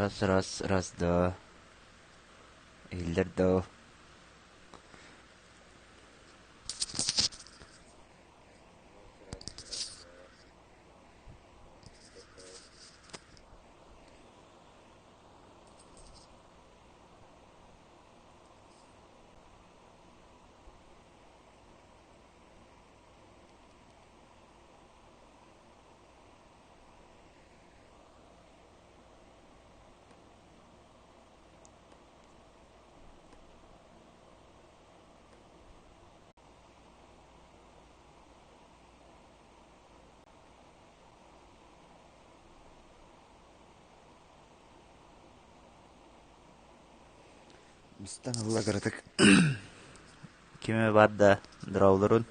Раз, раз, раз, да. Иһиллэр доо. Мустан ылла кыратык ким эмэ баар да дорооболорун.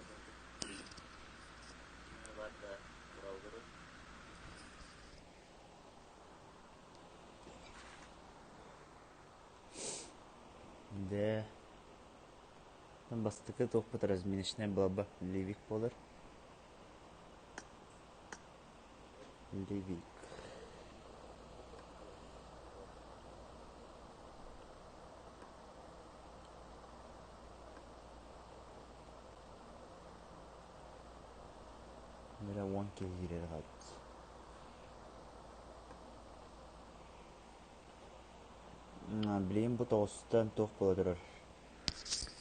Дэ бастакы туохпут разминочнай буолба ливик буолар. Ливик. Эрэ уон киһи киирэр хаалбыт. Билигин бу тоҕустан туох буола турар?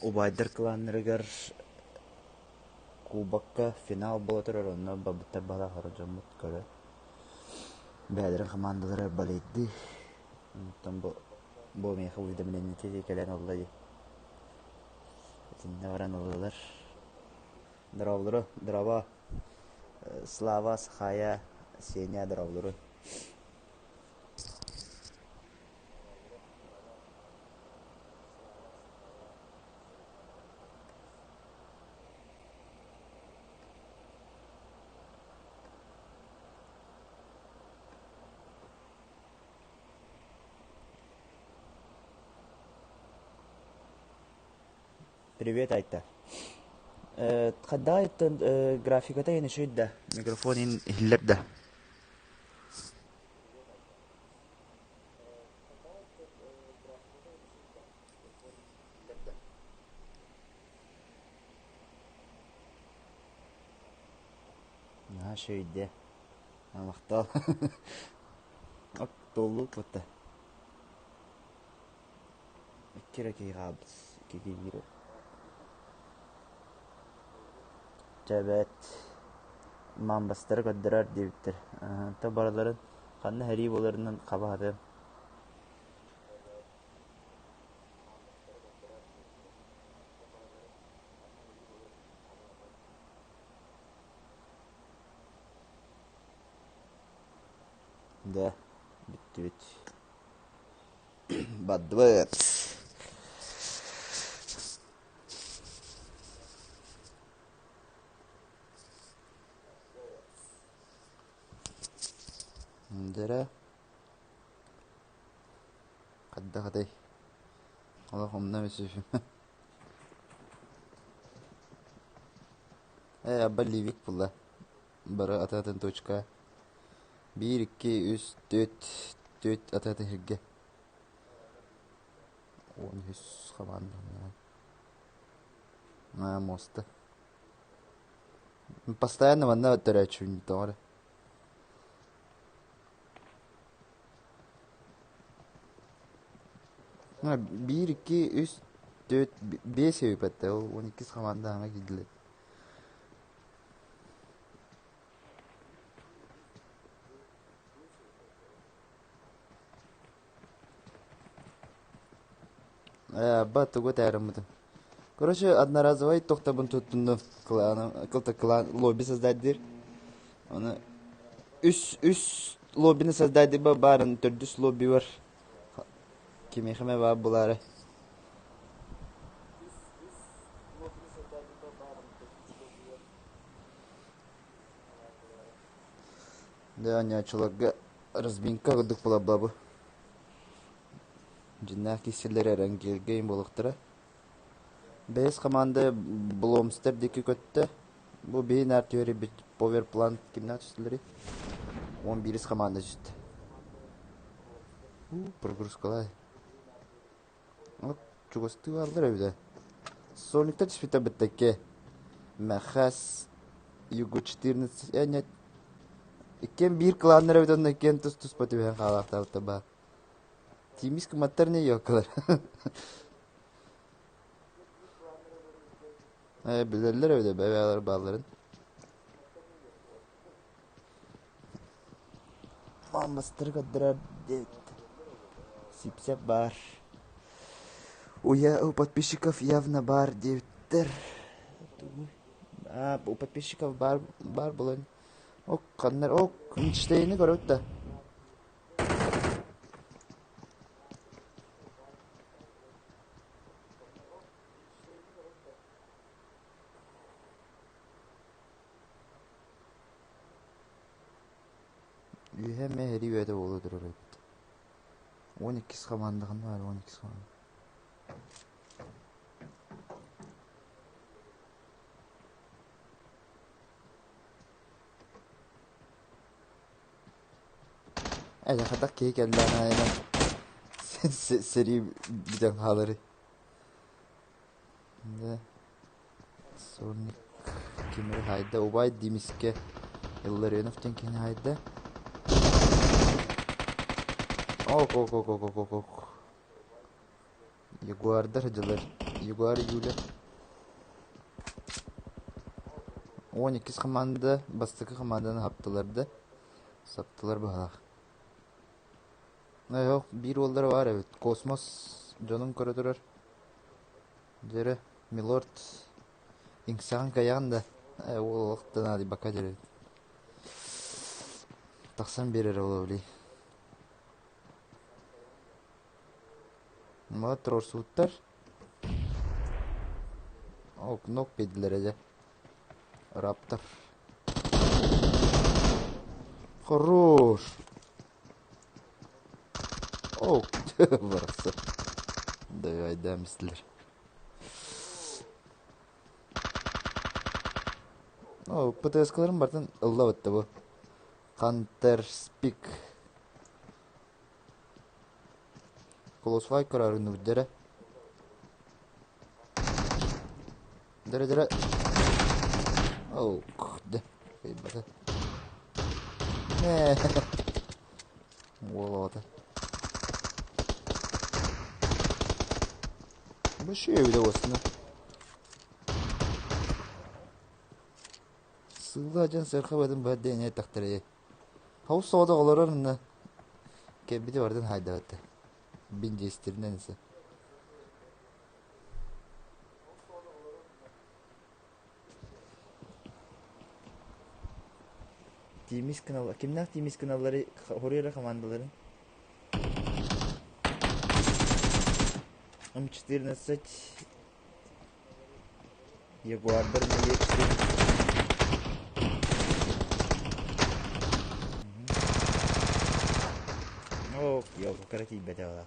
Убайдар кылааннарыгар кубокка финал буола турар, онно барбыттар баҕалаах ора дьоммут көрө. Бэйэлэрин хамаандалара балейдыы. Оттон бу бу миэхэ уведомление кэлэн ылла дии. Итиннэ баран ыллылар. Дорооболору, дорообо. Слава, Сахая, Сеня, дорооболору. Привет, Айта. Хаддаайыттан графиката иһин үчүгэй да, микрофон иһин иһиллэр да. Наһаа үчүгэй Махтал. Оттоллук бутта. Икки эрэ киһи хаалбыт. Икки киһи Чэ бэт мамбастары көрдөрөр диэбиттэр. Онтон барыларын ханна сэрии буоларынан хаба сатыам. Да, бүттүбүт. Бардыбыт. Дэрэ хайдах этэй? Олох умна түсүһүм. Ээ, абба ливик булла. Бары аты-атын точка. Биир, икки, үс, түөрт, түөрт аты-аты сиргэ. 13 хамаанда. Аа, муоста. Постоянно манна төрөөччүбүн тоҕо эрэ. Биир, икки, үс, түөрт, биэс эбиппэт ол 12 хамаанда хаҥа киирдилэр. Ээ, ба тугу этээрыммытым. Короче, одноразовай тохтобун туттуннум. Кланом, клан лобби создать диир. Оны үс үс лоббины создать диир баарын төрдүс лобби бар. Кимиэхэ эмэ баар булаары. Дьэ, оонньооччуларга разминка курдук булабабы. Дьиннээх киирсэллэр эрэҥкиэргэ буолуохтара. Бэһис хамаанда Бломстер диэки көттө. Бу биһи наар түһэрбит Поверплан кимнээх түстүлэрий? 11 хамаанда түстэ. Прогрузкалай. Вот чугастыы бааллар эбитэ. Сониктар түспүттэр быттэкке. Мэхэс, Югу 14, нет. Иккиэн биир кланнар эбит онно иккиэн тус-туспа түбэһэн хаалаахтаабыттар баа. Тимис кыматтар не ёкалар. Билэллэр эбит бэйэлэр баалларын. Мастары көрдөрөр диэбит. Сипсэп баар. Уя у подписчиков явно баар диэбиттэр. А, у подписчиков баар, баар буолан. Ок, ханнар, ок, Эйнштейни көрөбүт да. Үөһэ эмиэ сэрии үөтэ буола турар эбит. 12 хамаандаҕын баар 12 хамаанда. Ээ хайдах киһи кэллэҕин аайынан сэрии бүтэн хааларый. Да. Сорник кимири хаайда убай Димискэ Илларионов диэн киһини хаайда. Ок ок ок ок ок ок Ягуардар дьылар. Ягуар Юля. 12 хамаанда бастакы хамаанданы хаптылар да саптылар быһалаах. Ох, биир уоллара баар эбит. Космос дьонун көрө турар. Дьэрэ, милорд, иҥсэҕин кыайаҕын да, уол олох да наадыйбакка дьэрэ. Тахсан биэрэр ол били. Ма туруорсубуттар. Окнок биэрдилэр дьэ. Раптор. Хорош! О, барахсан. Давай, истилэр. О, ПТС-каларын бартын ылла бытта бу. Хантер Спик. Колосфай көрөрүнүбүт дэрэ. Дэрэ дэрэ. Оу, дэ. Кыйбата. Ээ. Уол оҕото. Бу эбитэ уостуна. Сыыла дьон сыарха батын баар диэн эттэхтэрэ. Хаус соҕотох олорор ынна кэлбити барытын хаайдабатта. Биндиэстэринэн эсэ. Тиимис гыналлар кимнээх тиимис гыналларый хоруй эрэ хамаандаларын М14 Ягуардар Е14 Оо, елка тиийбэтэ олох.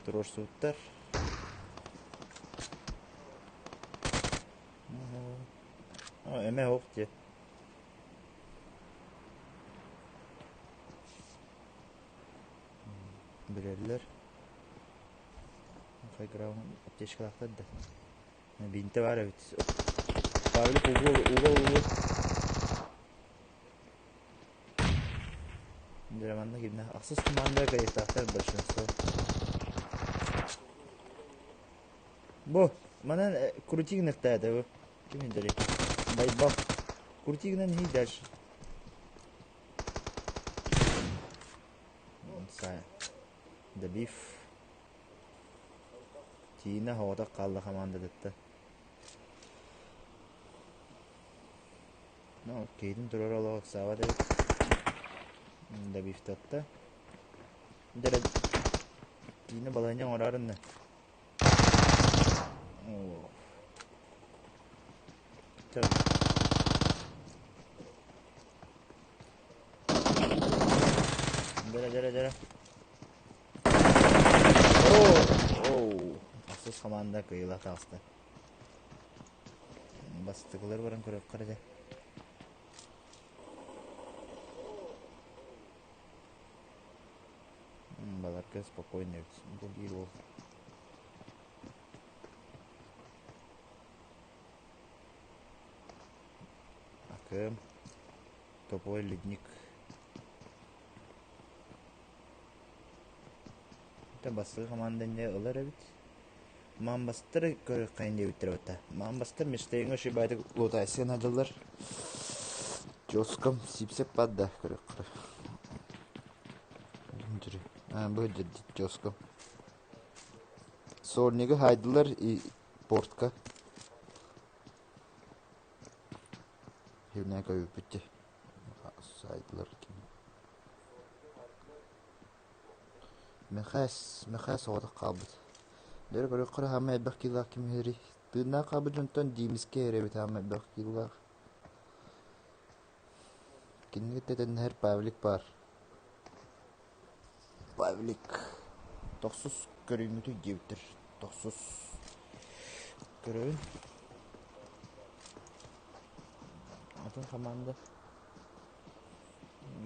Туруорсубуттар. Эмэ ох дьэ. Билэллэр. Хайграун аптечкалаахтар да. Бинтэ баар эбит. Павлик угол угол угол. Дьэ манна кимнээх ахсыс команда кыайыктаахтар большинство. Бу манан крути гыныахтаата бу. Ким иһдэрий? Байбал. Крути гынан иһий дальше. Добив. Тиина оҕото хаалла хамаандатыттан. Ну, киһитин турар олох ыксаабат эбит. Добивтатта. Дэрэ Тиина балаһыанньа оҥороорунна. Оо. Дэрэ дэрэ дэрэ. Оо, ахсыс хамаанда кыайыылаах таҕыста. Бастакылар баран көрүөххэ эрэ. Баларга спокойно эбит. Бу биир уол. Акым. Топовой ледник. Это бастакы команда инде ылар эбит. Мамбастар көрүөххэйин диэбиттэр эбит. Мамбастар мечтайыҥа үчүгэйдик лутайсыан адыллар. Жестком сипсеп падда көрүөххэ. Бу жестком. Сорнигы хайдылар и портка. Хивнэ көбүппүт сайдылар Мэхээс, Мэхээс оҕотох хаалбыт. Дөрө көрүөххэ хаама элбэх киилээх ким иһэрий? Тыыннаах хаалбыт дьонтон Диимискэ иһэр эбит хаама элбэх киилээх. Кинини кытта тэннэһэр Павлик баар. Павлик тохсус көрүҥҥүтүй диэбиттэр. Тохсус көрөбүн. Атын хамаанда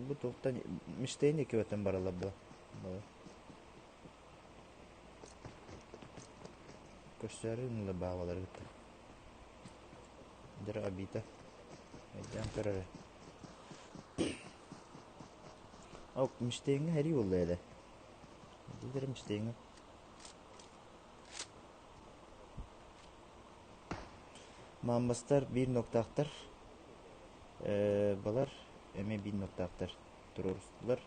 Бу туохтан мечтайын экибэтин баралар дуо? Көрсөөрү ынла баабалары кытта. Дьэ обита. Өйдөөн көр эрэ. Ол мечтайыҥҥа хэрии буолла эрэ. Дидэр мечтайыҥҥа. Мааммастар биир ноктаахтар Балар эмиэ биир ноктаахтар туруорустулар.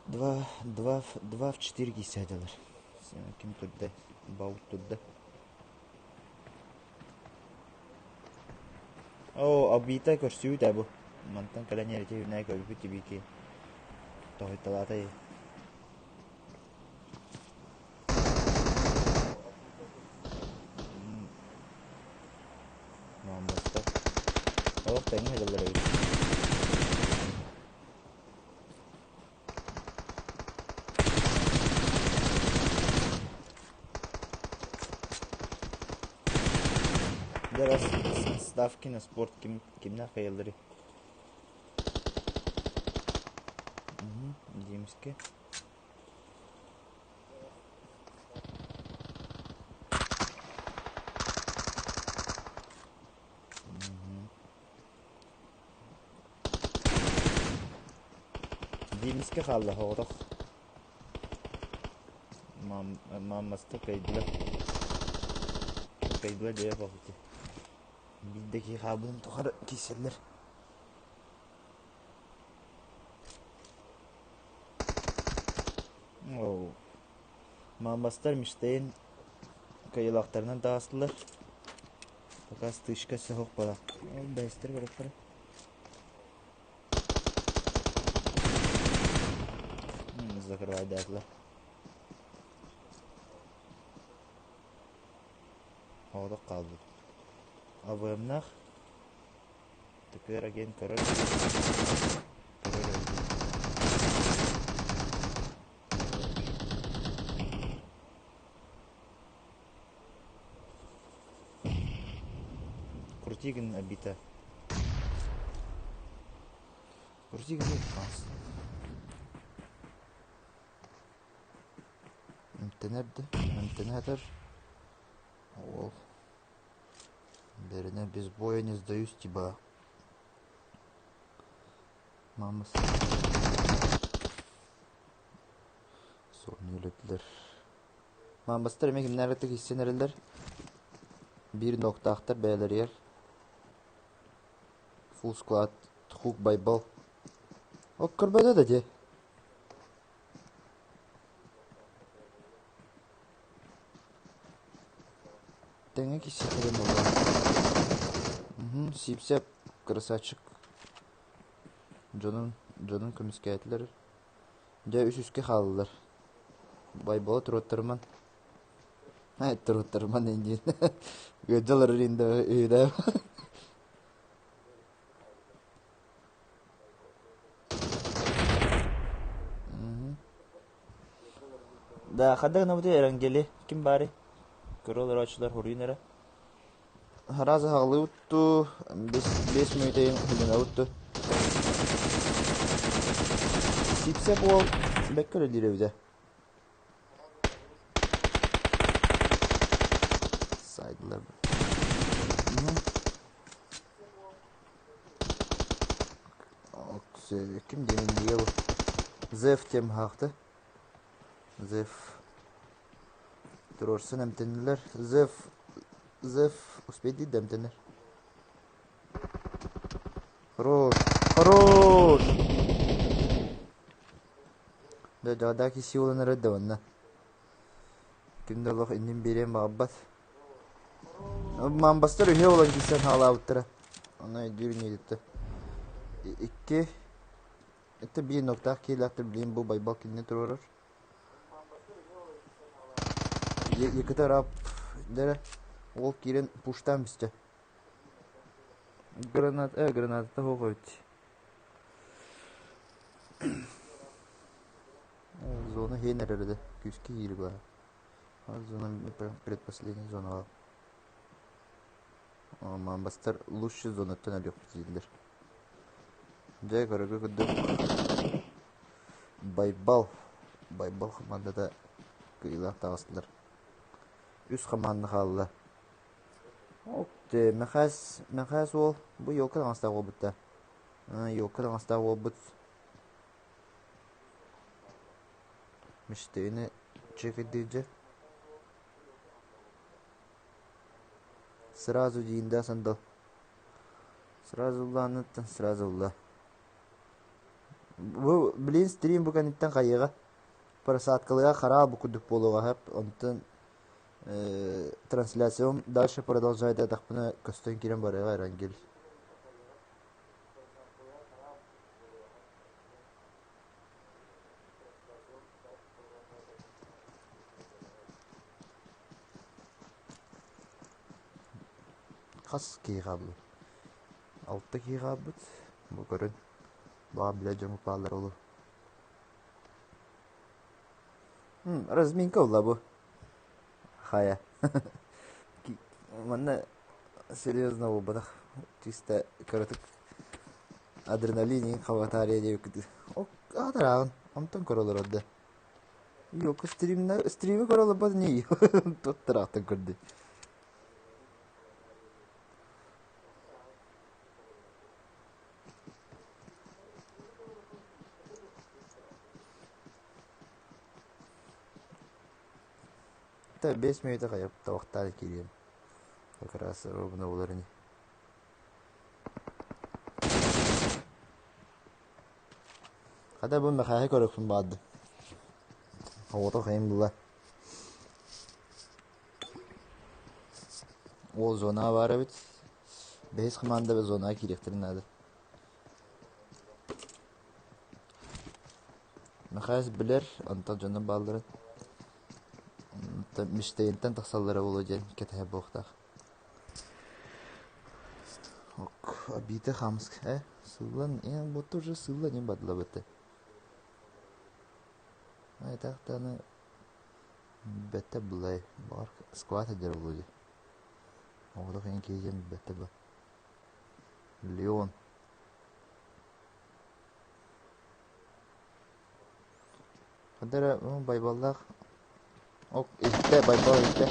Два, два, два в четыре киирсээтилэр. Ким турда? Баут турда. Оо, Абита көрсүбүт ээ бу. Мантан кэлэн иһэрити үрнээ көрбүт тибики. Тоһуйталаата Мааммыттар. Олох тэҥҥэ сылдьаллар эбит. Дьэ раз ставки на спорт ким кимнээх кыайалларый? Димски. Диимискэ хаалла соҕотох. Маамаста кыайдылар. Кыайдылар диэбэт буолбут. Биирдэ киһи хаалбытын тухары киирсэллэр. Маамастар мечтайын кыайыылаахтарынан таҕыстылар. Пока стычка суох буолар. Ол бэйэстэр көрүөхтэрэ. Закрывайдаатылар. Оҕолор хаалбыт. АВМ-наах Тыкыар агент көрөр көрөр эбит. Крутигин обита. Крутигин класс. Эмтэнэр да, эмтэнэ Ол Бэринэ без боя не сдаюсь типа. Мама Соны үлэтилэр. Маамастар эмиэ кимнээҕитик истэн эрэллэр. Биир ноктаахтар бэйэлэригэр. Full squad, хук байбал. Ок көрбөтө да дии. Тэҥҥэ киирсиэхтэрин буоллаҕа. Сиипсэп красавчик дьонун дьонун көмүскээтилэр. Дьэ үс үскэ хааллылар. Байбала туруоттарыман. Ээ туруоттарыман диэн ыалдьалар да ыыдаа. Да, ханна гынабытый Эрангели? Ким баарый? Көрө олорооччулар хоруйун эрэ. Араас аһаҕалыыбыт дуу, 5 мүнүүтэйин уһуннанабыт дуу. Сипсэп уол Бэккэ үлэлиир эбитэ. Сайдылар. Ким диэн диye bu? Зев тем хаахты. Зев туруорсан эмтэннилэр. Зев Зев успейдии да эмтэнэр. Хорош! Хорош! Да, да, киси буолан эрэр да манна. Ким да олох иннин биэриэн баҕарбат. Мамбастар үһүө буолан киирсэн хаалаабыттара. Ону өйдүүр иннигиттэн. Икки это биир ноктаах киилээхтэр билигин бу Байбал кинини туруорар. Якыта рап дэрэ ол киирэн пуштаан бистэ. Гранат, граната суох эбит. Зона иһин эрэр да күүскэ киири баар. Зона предпоследняя зона Мамбастар лучший зонаттан өлүөхпүт дииллэр. Дьэ көрөргө курдук Байбал Байбал хамаандата кыайыылаах таҕыстылар. Үс хамаанда хаалла. Мэхээс Мэхээс уол бу елка таҥастаах буолбуттар. Елка таҥастаах буолбут. Мечтыны чекайдыыр Сразу диин да сандал. Сразу ыллааныттан сразу ылла. Бу блин стрим бу кэнниттэн хайыаҕа просадкалыга хараал бу курдук буолуоҕа сөп. Онтон трансляциям дальше продолжает этахпына көстөн киирэн барыаҕа Эрангель. Хас киһи хаалла? Алта киһи хаалбыт. Бу көрөн, баҕар билэр дьоҥҥут бааллар олу. Разминка буолла бу. Хайа. Манна серьезно буолбатах. Чисто кыратык адреналин иҥ хабатаарыйа диэбиккит. Аатырааҕын онтон көрө олорор да. Yok стримнер стрими көрө олорбот не туттараахтан көрдү. Та 5 мүнөтэ хайап табахтаан киириэм. Как раз ровно болар ини. Хата бу Мэхээһи көрөкпүн баарды. Оҕото хайын була. Ол зона баар эбит. Бэһис хамаанда зонаҕа киириэхтэрин наада. Мэхээс билэр, онтон дьоно баалларын Мичтэйинтэн тахсаллара буолуо диэн кэтэһэр буолуохтаах. Ок, обита хамск, сыллан, будто уже сылла не бадлабыты. Айтахтаны бэтэ булай, бар сквата дер булуди. Оҕолох эн киһиэн бэтэ ба. Леон. Ханна эрэ Байбаллаах ок иһиттэ Байбал иһиттэ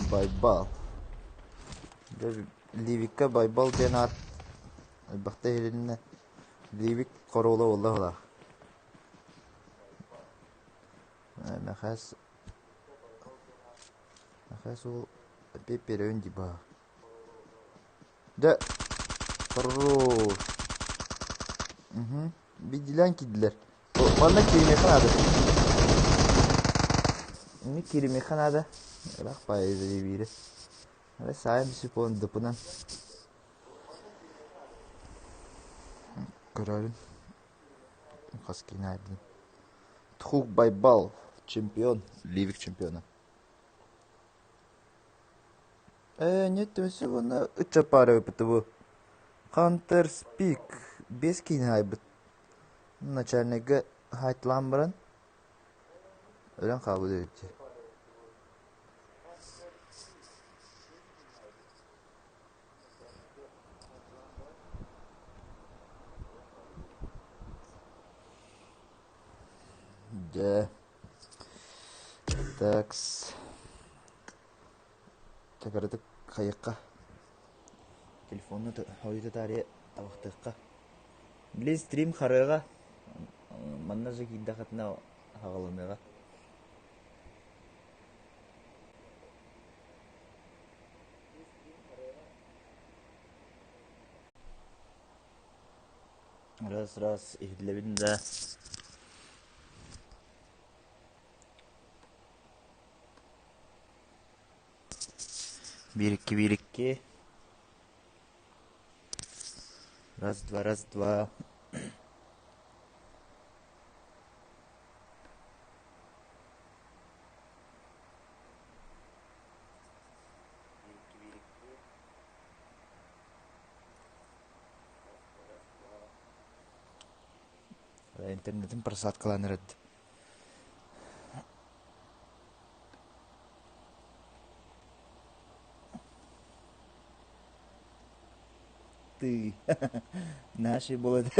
Байбал Дьэ Ливикка Байбал диэн аат элбэхтэ иһилиннэ Ливик хоруола буолла быһыылаах Мэхээс Мэхээс уол пиэппиэрэбин дии баа. Дьэ, хорош. Угу. Биирдиилээн киирдилэр. Манна кииримиэххэ наада. Инник кииримиэххэ наада. Ыраах баайы биири. Саайым сипон дыпынан. Көрөрүн. Хас киин айдын. Тхук Байбал чемпион, Ливик чемпиона. Нет, түмсүү уонна ыччат паара бу. Хантер Спик биэс киинэ айбыт. Начальникка хаайтылаан баран өлөн хаалбыт эбит. Дьэ, такс. Чакырытык хайыахха. Телефонну ойута таарыйа табахтыахха. Били стрим харыаҕа. Манна же киирдэххитинэ хаҕылыныаҕа. Раз раз иһиллэбин да. Биир икки биир икки. Раз два раз два. Интернетин просадкалаан эрэрд. Ты наши буолан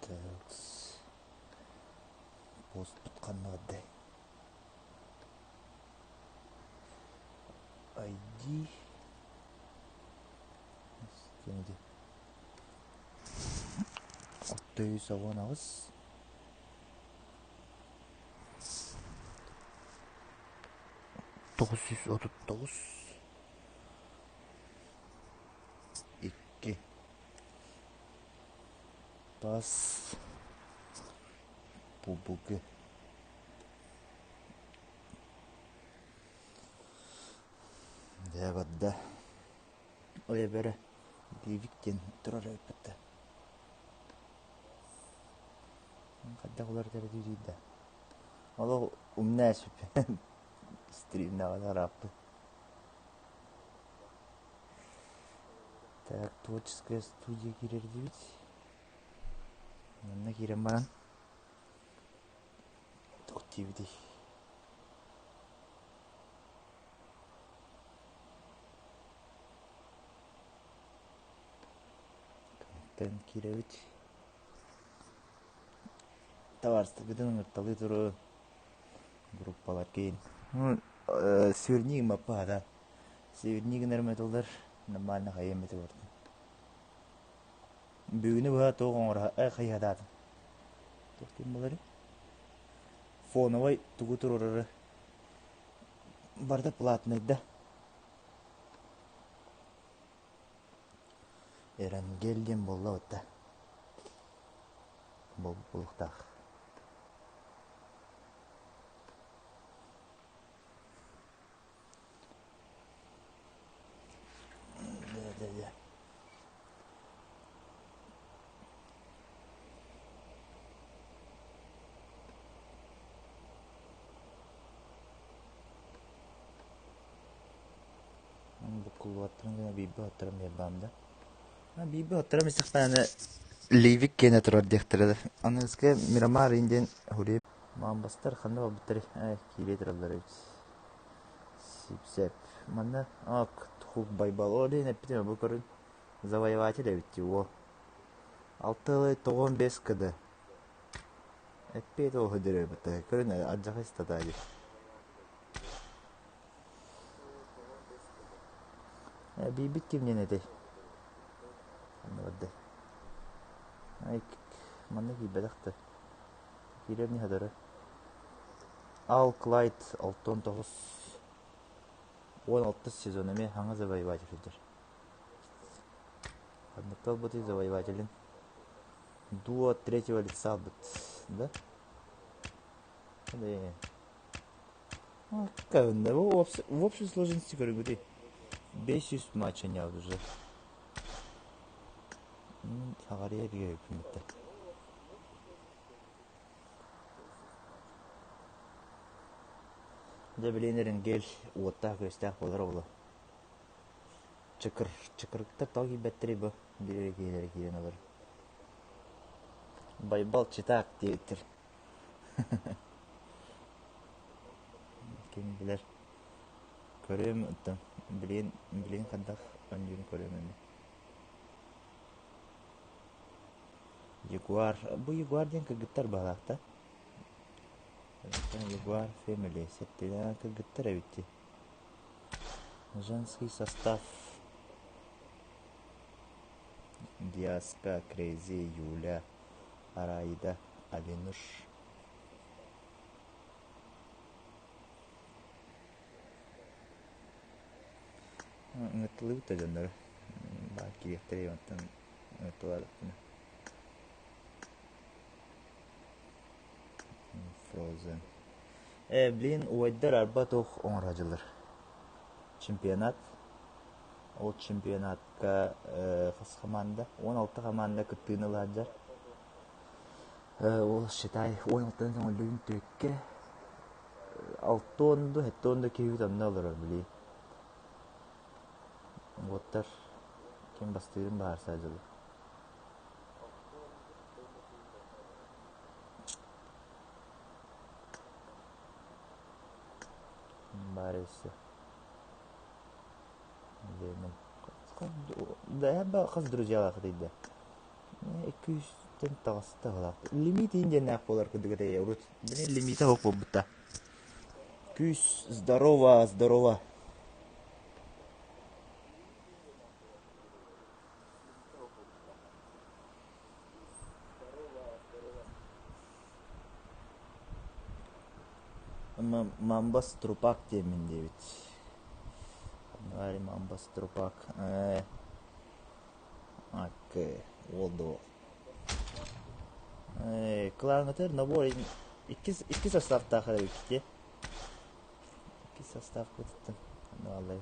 Так, постпут ханна бардай? ID Отто үс уон аҕыс. 939 2 Бас Бубугы Дьэ барда. Ой эбэрэ Ливик диэн турар эбиппит да. Хайдах уларытар этибитий да. Олох умна эспиппин. Стримнаҕына ырааппыт. Так, творческая студия киирэр диибит. Манна киирэн баран туох диибитий? Контент киирэбит. Табаарыстаргытын ыҥырталыы туру группалар киин. Сверни маппа да. Северни гынар металлар нормально хайыам этэ барда. Бүгүнү быһа туох оҥоро хайыһадаатым. Туох диэн буоларый? Фоновай тугу туруорары барыта платный да. Эрангель диэн буолла батта. Буолуохтаах. Да, да, да. Буккуллубаттарын гына биирбэ оттаран биэрбэҕим да. Биирбэ оттаран истэхпинэ Ливик киэнэ турар диэхтэрэ да. Аныгыскы Мирамар диэн хури Маамбастар ханна барбыттарый? Киирэ тураллар эбит. Сипсэп. Манна ак Хук Байбал. Ол иһин эппитим бу көрүн завоеватель эбит дии уол. Алты тоҕон бес кд. Эппиэт оһо дөрөбүт. Көрүн алдьархай стата дии. Биирбит кимниэн этэй? Ханна бардай? Ай, манна киирбэтэх да. Киирэр не хадары. Ал Клайд 69 16 сезон эмиэ хаҥа завоеватель сылдьар. Ханныкка ылбытый завоевателин? Дуо третьего лица ылбыт, да? В общей сложности көрүҥүтүй? 500 матч уже. Саҕарыйа бигэ эбиппин Дьэ билигин Эренгел уоттаах-күөстээх буолар оҕолор. Чыкыр, чыкырыктар тоҕо киирбэттэрий бу? Биир эрэ киһилэрэ киирэн олорор. Байбал читак диэбиттэр. Ким билэр. Көрүөм оттон билигин билигин хайдах оонньуурун көрүөм эмиэ. Ягуар. Бу Ягуар диэн кыргыттар баалаахтар. Ягуар Family сэттилээх кыргыттар эбит дии. Женский состав Диаска, Крейзи, Юля, Араида, Алинуш. Ыҥыртылыыбыт да дьоннору. Баар киириэхтэрэй онтон ыҥыртылаатахпына. Frozen. Э, блин, убайдар арба туох оҥоро дьыллар. Чемпионат. Ол чемпионатка э, хас хамаанда? 16 хамаанда кыттыыны ылаадьар. Э, ол считай, 16-тан көҥүллүүн түөккэ 6 ду, 7 ду киһибит онно олорор, блин. Уоттар ким бастыырын баһаарса дьылы. Баар өссө. Да хас друзьялаах да 200-тэн таҕыста быһыылаах. Лимит иин диэннээх буолар курдук этэ урут. Блин, лимиитэ суох буолбута. Күүс, здорово, здорово. Мамбас трупак диэммин диэбит. Ханна Мамбас трупак? Ээ, Акы, уол да уол. Ээ, кылааҥҥытыгар набор икки, икки составтаах эрэ эбиккит Икки составкытыттан бааллар.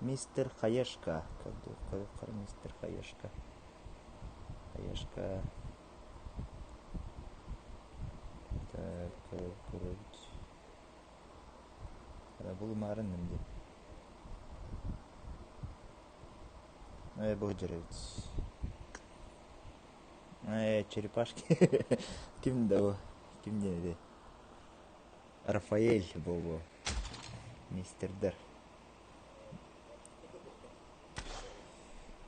Мистер Хаешка. Мистер Хаешка. Хаешка. Так, көрөбүт. Булумаарын дии. Э, бу дьэрэбит. Э, черепашки. Ким да бу? Ким диэн этэй? Рафаэль буолуо. Мистердэр.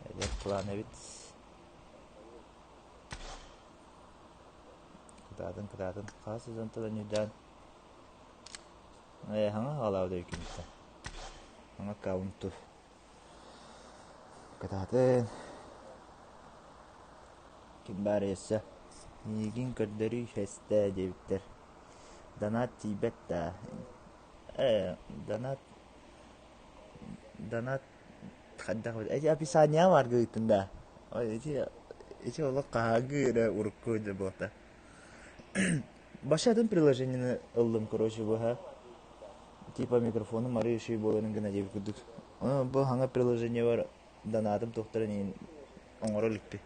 Эдэр план эбит. Кытаатын, кытаатын. Хас сезонтан өнүйдээн. Э, хаҥа хаалаабыт өйкүнүттэн. Хаҥа аккаунту. Кытаатын. Ким баар өссө? Миигин көрдөрүү эстээ диэбиттэр. Донат тиийбэт да. Э, донат донат хайдах эти описание баарга ыыттын да. Ой, эти эти олох хаһааҥҥы эрэ урукку дьэ буолта. Баша атын приложениены ыллым, короче, быһа. Типа микрофону мары үчүгэй буоларын гына диэбит курдук. Бу хаҥа приложение бар донатым туохтарын иһин оҥоро иликпин.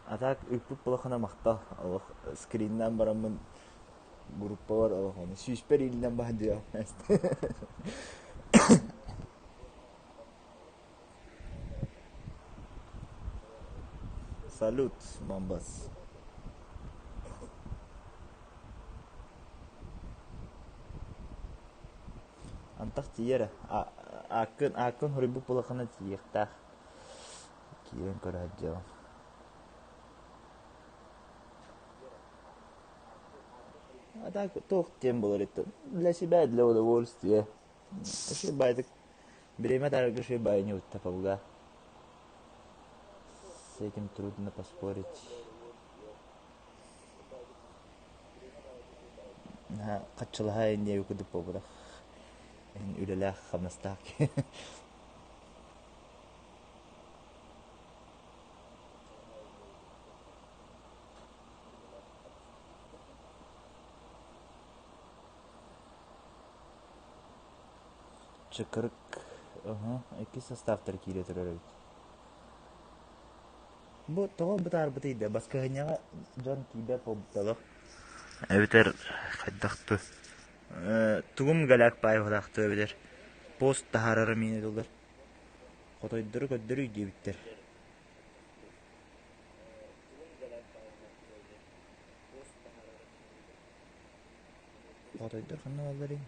А так ыыппыт балахана махтал. Олох скриннаан бараммын группабар олох ону сүүспэр иилинэн баһдыам. Салют, Мамбас. Антах тиийэр ааккын ааккын хоруйбут буолаххына тиийиэхтээх. Киирэн көрө сылдьыаҕым. А так туох диэн буолар итин для себя, для удовольствия. Вообще баайдык бириэмэ таарыгы үчүгэй баайы ньуутта С этим трудно поспорить. Хаччылаһа инниэ курдук буолбатах. Үлэлээх, хамнастаах Чыкырык, иккис составтар киирэ турар эбит. Бу тоҕо бытаарбытый да, баскыһынньаҕа дьон киирбэт буолбуттар. Эбэтэр хайдах ту тугум галяк паайбалаахтыы эбэтэр пост таһаарара миэнэ дулар. Хотойдору көрдөрүй диэбиттэр. Хотойдор ханна баалларый?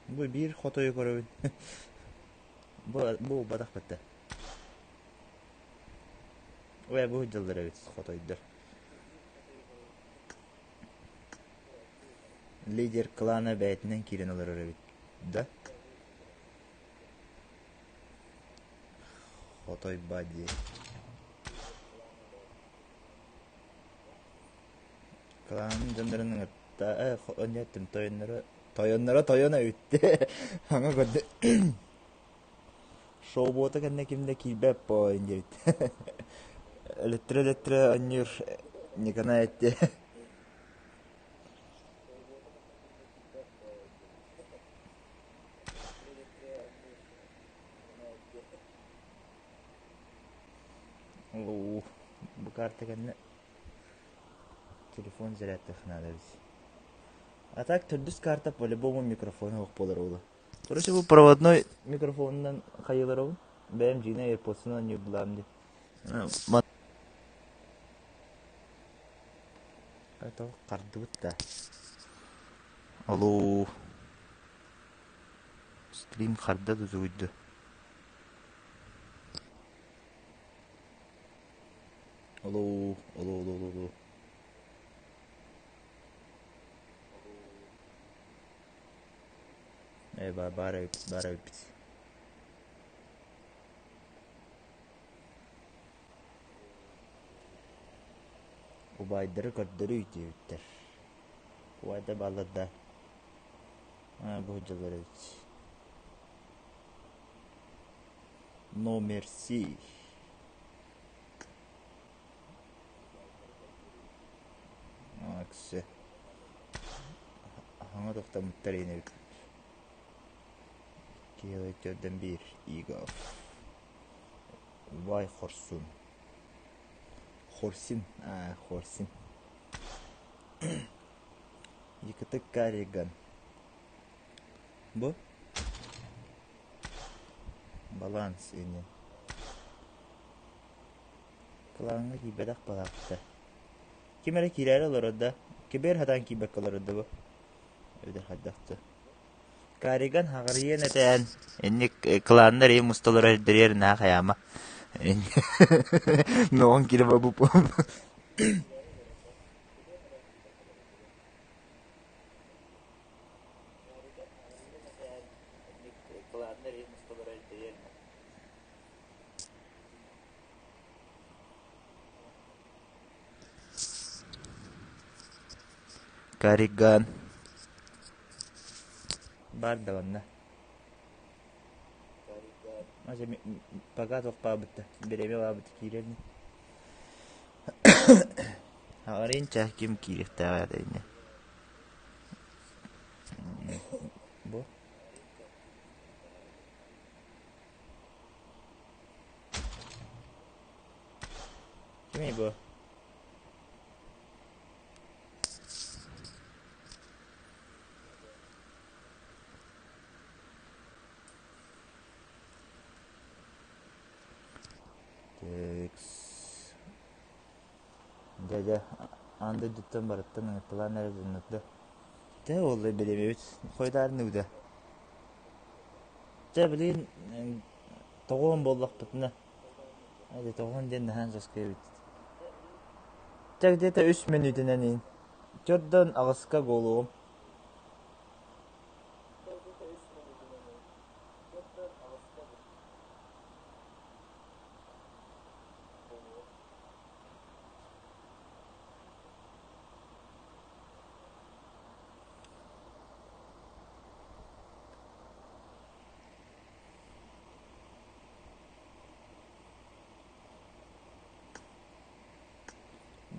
Бу биир хотойу көрөбүн. Бу бу убатах бытта. Ой, бу дьыллар эбит хотойдор. Лидер клана бэйэтинэн киирэн олорор эбит да? Хотой бади. Кланын дьоннорун ыҥырта, э, тойонноро, тойонноро тойон эбит. Аңа көрдө. Шоу-буота кэннэ ким да киирбэт по диэбит. Өлөттөрө-өлөттөрө оонньуур Николай этти. Уу, бу карта кэннэ телефон зарядтыах наада эбит. А так төрдүс карта по-любому микрофон суох буолар уолу. Короче, бу проводной микрофонунан хайыыларабын. Бэйэм дьиҥэ AirPods-ынан ньуурдулаам дии. Это хардыбыт да. Алло. Стрим харда тутуйду. Алло, алло, алло, алло. Ээ, баар эбит, баар эбиппит. Убайдары көрдөрүй диэбиттэр. Убайдар бааллар да, аа, бу сылдьаллар эбит. Но мерси. Акция. Хаҥа тохтоммуттар иһин эбит. Киһи төрдөн биир Игов. Убай хорсун. Хорсин. Аа, Хорсин. Якутык Карриган. Бу баланс ини. Кылааҥҥа киирбэтэх балаакта. Ким эрэ киирээри олорор да, кибер сатаан киирбэккэ олорор да бу. Эбэтэр хайдах да. Карриган хаҕарыйан этээн, инник кланнар ийэ мусталара эрдэрийэр наһаа хайаама. Ноон киирэ бу Карриган Баар да манна. Пока туохпаабытта, бириэмэ баабыт киирэр ини. Аҕарыйын чаа ким киириэхтээҕэ да ини. Бу Кимий бу? Текс. Дьэ-дьэ, аан дойдуттан барыттан ыҥырталаан эрэ дьоннордо. Тэ ол билимибит хойутаарныгда. Чэ, билигин тоҕуон буоллахпытына, дьэ тоҕуон диэн наһаа соскуйабыт. Чэ, где-то үс мүнүүтүнэн иин. Төрдөн аҕыска буолуом.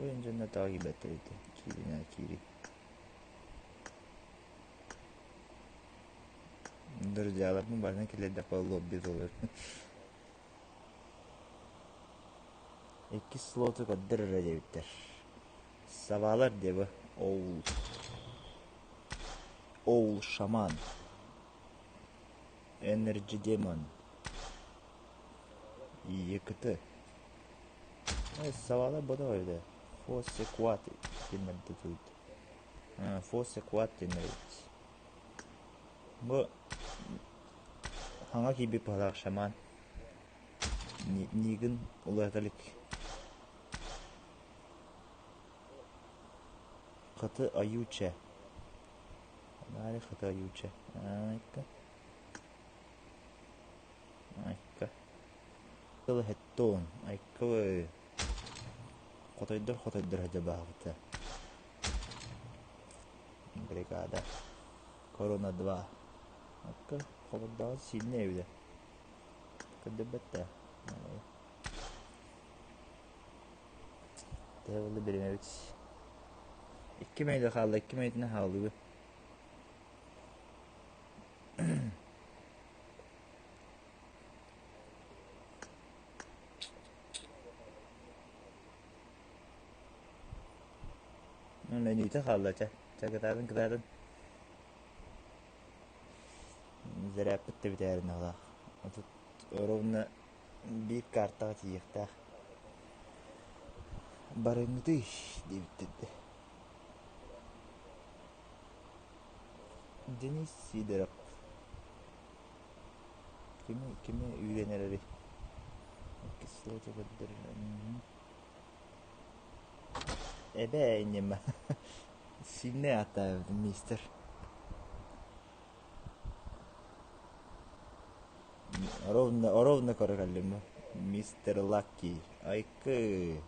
Бу дьонно тоҕо киирбэттэр ити кииринэ киири. Друзьяларбын барытын киллэрдэххэ лобби буолар. Иккис слоту көрдөр эрэ диэбиттэр. Сабаалар диэ бу. Оул. Оул шаман. Energy Demon. ЕКТ. Сабаалар бодо эбитэ. Фосе Кват диэннэрдэ туйт. Фосе Кват диэннэр эбит. Бу хаҥа киирбит быһалаах шаман. Нигин улаата илик. Хаты Аютча. Нари Хаты Аютча. Айка. Айка. Тылы хеттон. Айка. Хотойдор хотойдор хадьабаабыта. Бригада. Корона 2. Акка холордоҕо сииннэ эбитэ. Көрдөрбөт да. Тэбылы биримэбит. Икки мүнүүтэ хаалла, икки мүнүүтүнэн хааллыбыт. Мүнүүтэ хаалла чэ. Чэ кытаатын кытаатын. Зарядпыт да бүтээрин аҕалаах. Отут ровно биир картаҕа тиийиэхтээх. Барыҥҥытый диэбиттэр Денис Сидоров кими кими үүрэн эрэрий? Кислота көрдөрөр. Эбээ инньэ Сильный ааттаабыт мистер. Ровно, ровно көрө кэллим. Мистер Лаки. Айкы.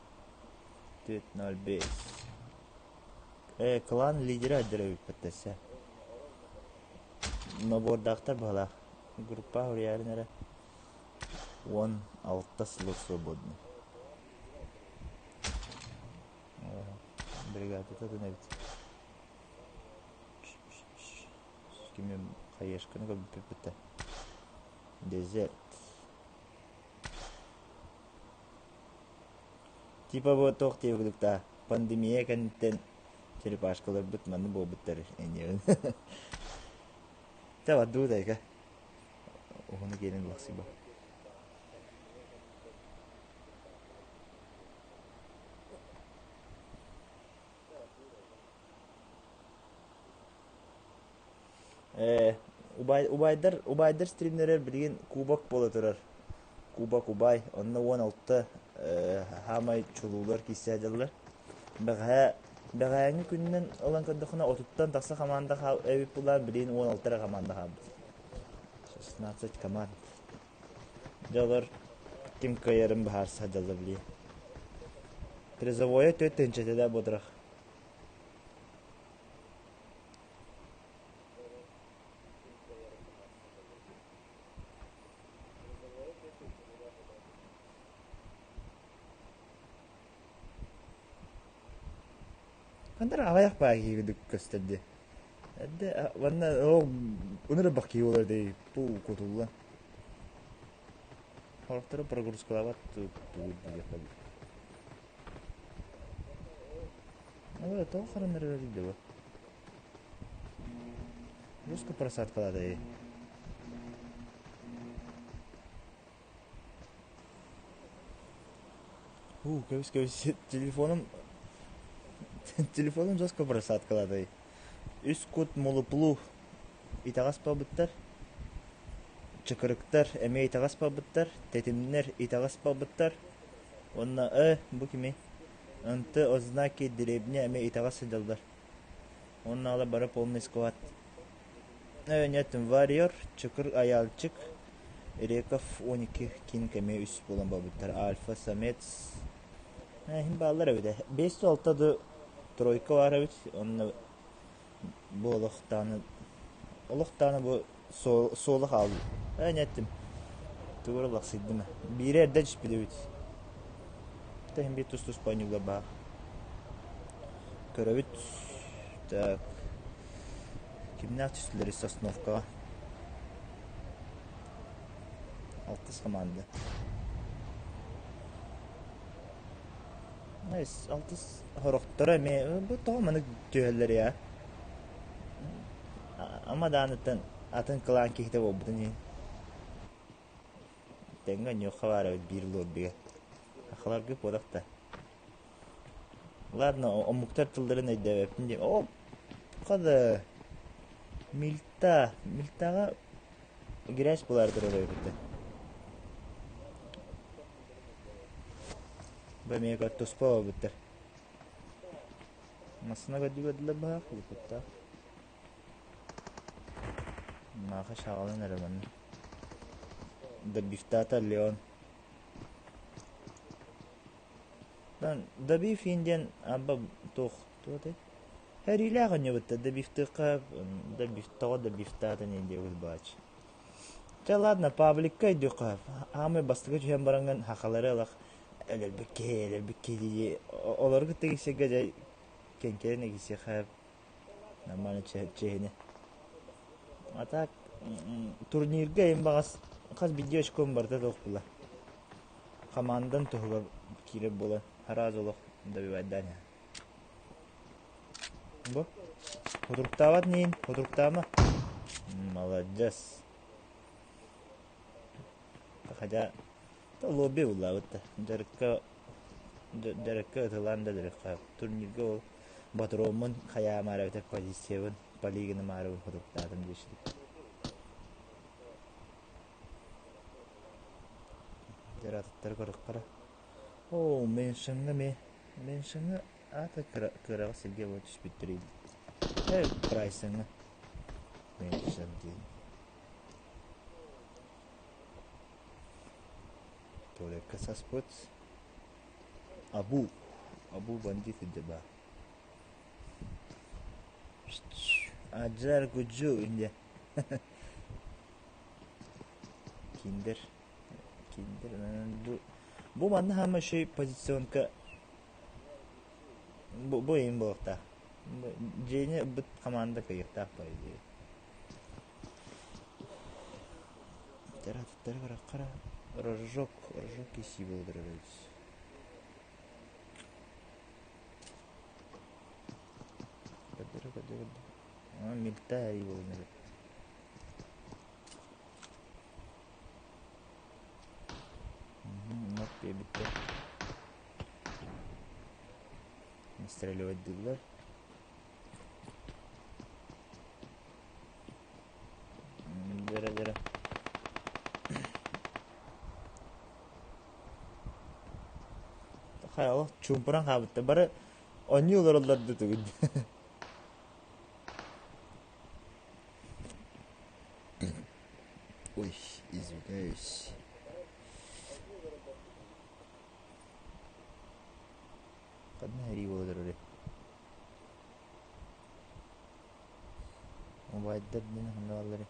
4.05. Клан лидера дьарыгыппыттася. Нобуордаахтар баһылаах. Группа хуруйаарын эрэ. 16 слот свободный. Бригадата атын эбит. Кими хаешканы көрбүппүт Дезерт. Типа бу туох диэбит да пандемия кэнниттэн черепашкаларбыт манны буолбуттар эниэбин. Чэ бардыбыт айка. Уһуну киэнин лахсыба. Ээ, убай, убайдар, убайдар стримнэрэ билигин кубок буола турар. Кубок убай, онно 16 хаамай чулуулар киирсэ дьаллар. Бэҕэһээ, бэҕэһээҥҥи күнүнэн ылан көрдөххүнэ, отуттан тахса хамаанда эбит булаан, билигин 16 эрэ хамаанда хаалбыт. 16 команд. Дьэ олор ким кыайарын быһаарса дьалла билиэ. Призовойа 4 тыһыынча буотарах. Хандар аҕыйах баа киһи көстөр дии. Эрдэ уонна ол ынырбах киһи буолар дии туу кутуллан. Сорохтору прогрузкалаабат тугу диэххэ Ой, тоҕо хараннарар дии бу? Русская просадкалаата Уу, кэбис кэбис телефоном телефоном жестко просадкалаата Үс кут мулуплу итэҕэс буолбуттар. Чыкырыктар эмиэ итэҕэс буолбуттар, тэтимнэр итэҕэс буолбуттар. Уонна э бу кими? Ынты ознаки деревня эмиэ итэҕэс сылдьаллар. Уонна ала бары полный склад. Нет, Warrior, Чыкыр Аялчик, Реков 12 Кинг эмиэ үс буолан барбыттар. Альфа, Самец. Иһин бааллар эбит. 5 алта да тройка баар эбит. Онно бу олохтааны олохтааны бу суола хаалла. Ээ неттим. Тугу эрэ лахсыйдым. Биирэ эрдэ түспүт эбит. Тэһин биир тус-туспа ойнуулар баар. Көрөбүт. Так. Кимнээх түстүлэр Сосновкаҕа? Алтыс команда. Алтыс сорохторо эмиэ бу тоҕо маннык түһэллэр я? Ама даҕаныттан атын кылаан киһитэ буолбутун иһин. Тэҥҥэ онньуохха баар эбит биир лоббига. Сахаларга куотах да. Ладно, омуктар тылларын өйдөөбөппүн дии. О, хада Мильта, Мильтаҕа грязь булаары турар эбит. Бу эмиэ туспа буолбуттар. Массыына көрдүү-көрдүлэр быһаах, улуппуттаах. Маха шаҕалан эрэ манна. Добивтата Леон. Добив диэн абба туох туох этэй? Эриилээх оонньуубут добивтыахха добив тоҕо добивтаата диэн диэбит бааччы. Чэ ладно пабликка өйдүөххэ аамай бастакы түһэн бараҥҥын сахалары ылах өлөрбүт киһи өлөрбүт киһи дии олору кытта киирсэргэ дьэ кэҥкэрин киирсиэххэ нормально чиэһинэ. А так турнирга эйим баҕас хас биирдии очком барыта туох була. Хамаандан туһугар киирэр буолан араас олох добивайдаан иһэр. Бу утуруктаабат ниин, утуруктаама. Маладьыас. Хотя лобби буллаабыт да. Дьарыкка дьарыкка ытылаан да дьарыкка. Турнирга ол ботуруоммун хайаамаары эбэтэр позициябын полигонымаарыбын утуруктаатым диэччи. Дьаратыттары көрөххөрө. Оо, меншиҥҥа эмиэ меншиҥҥа аата кыраҕа сиргэ буола түспүттэрий ээ прайсыҥҥа меншин диэн туалекка саспыт Абу Абу бандит баар Аджар Гуджу инде Киндер Киндер бу бу манна хаама үчүгэй позиционка бу бу иһин буолуохтаах. Дьиэни ылбыт хамаанда кыайыахтаах по идее. Атыттары көрөххө рожок рожок кисии буолар эбит. Көрдөрө көрдөрө Милта буолан эбит. Нок диэбиттэр. Настреливать Дыра-дыра. Хайа чуумпуран хаалбыттар. Бары оонньуу олороллор да тугун. Ой, извиняюсь. Ханна эрии буола турарый? Убайдар диэн ханна баалларый?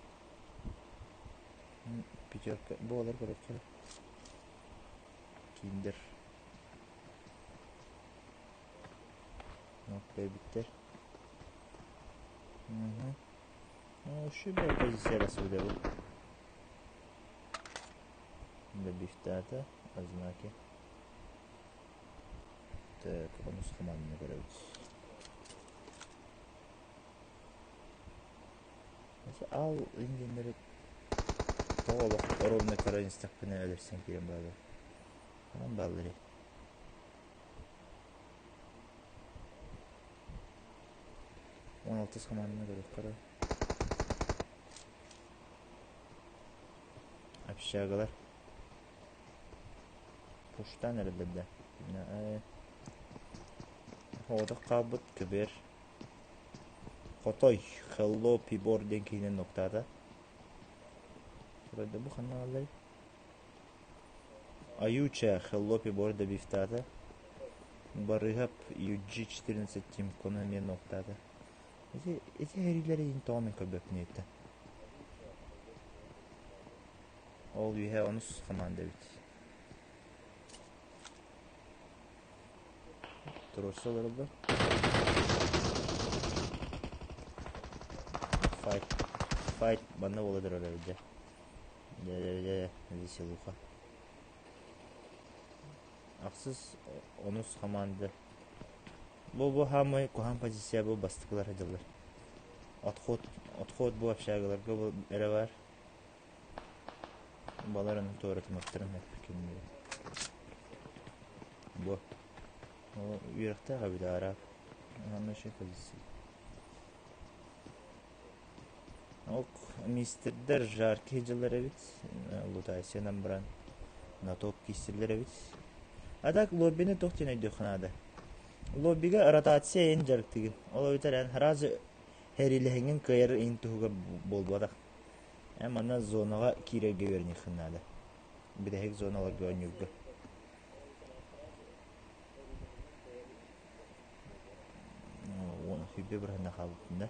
Пятерка буолар көрөччү. Киндер. Эбиттэр. Үчүгэй позиция сылдьабыт. Добивтаата, ознаки. Так, онус хамаанньа көрөбүт. Ал индиэннэри тоҕо олох ровно көрөн истэхпинэ өлөрсөн киирэн бааллар. Ханан баалларый? 16 хамаанданы көрүөххэ Общагалар. Пуштаан эрэллэр да. Оҕотох хаалбыт көбүөр. Хотой, Hello Пибор диэн киһинэн нуктаата. Бу ханна баалларый? Аютча Hello Пибор добивтаата. Барыһап UG14 Тимкону эмиэ нуктаата. Ити ити эриилэри иһин тоҕо мин көрбөппүн эбит да. Ол үөһэ онус хамаанда эбит. Туруорса олороллор. Файт. Файт манна буола турар эбит дьэ. Дьэ дьэ дьэ веселуха. Ахсыс онус хамаанда. Бу бу хаамай куһаҕан позиция бу бастакылар сылдьаллар. Отход отход бу общагаларга бу эрэ баар. Балар аны туоратыматтарын кинилэри. Бу үөрэхтээх эбит араак. Манна еще позиция. Ок, мистердэр жаркие дьыллар эбит. Лутайсиянан баран на топ киирсэллэр эбит. А так лоббины туох диэн өйдүөххэ наада. Лоббига ротация эн дьарыктыгын. Ол эбэтэр эн сразу хэриилэһиҥҥин кыайар иһин туһугар буолбатах. Эн манна зонаҕа киирэргэ үөрэниэххин наада. Бүтэһик зоналарга оонньуурга. Сүүрбэ бырыһына хаалбытын да.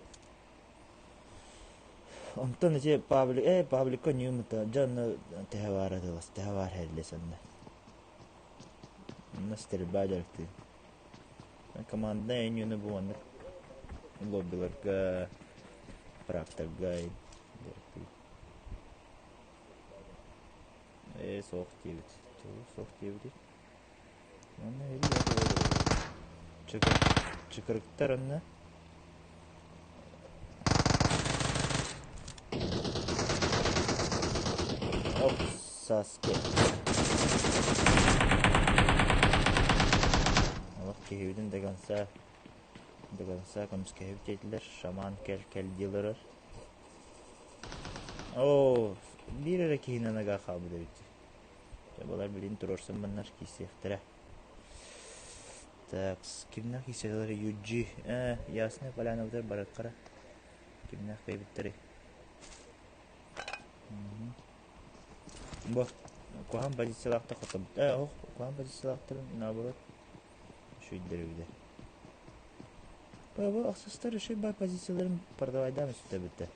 Онтон ити Павлик, Павликка ньуумута, дьэ онно тэһэ баара тылас, тэһэ баар һэллэ санна. Онно стрельба дьарыктыы. Команднай оонньууну бу маннык лоббиларга, практарга дьарыктыы. Ээ, суох диэбит. Суох диэбитий. Онно Чыкырыктар онно Оп, Саске. Олох киһибитин до конца до конца көмүскэһэбит диэтилэр. Шаман кэл кэл дии олорор. Оо, биир эрэ киһинэн ага хаалбыт эбит. Дьэ, балар билин туруорсаммыннар киирсиэхтэрэ. Так, кимнээх киирсэллэр UG, Ясная Поляна барыаххара. Кимнээх кэйбиттэрий? Бу куһаҕан позициялаахтар хотобут. Ох, куһаҕан позициялаахтар наоборот үчүгэйдэр эбитэ. Бу ахсыстар үчүгэй баар позицияларын продавайдаан үстэбиттэр.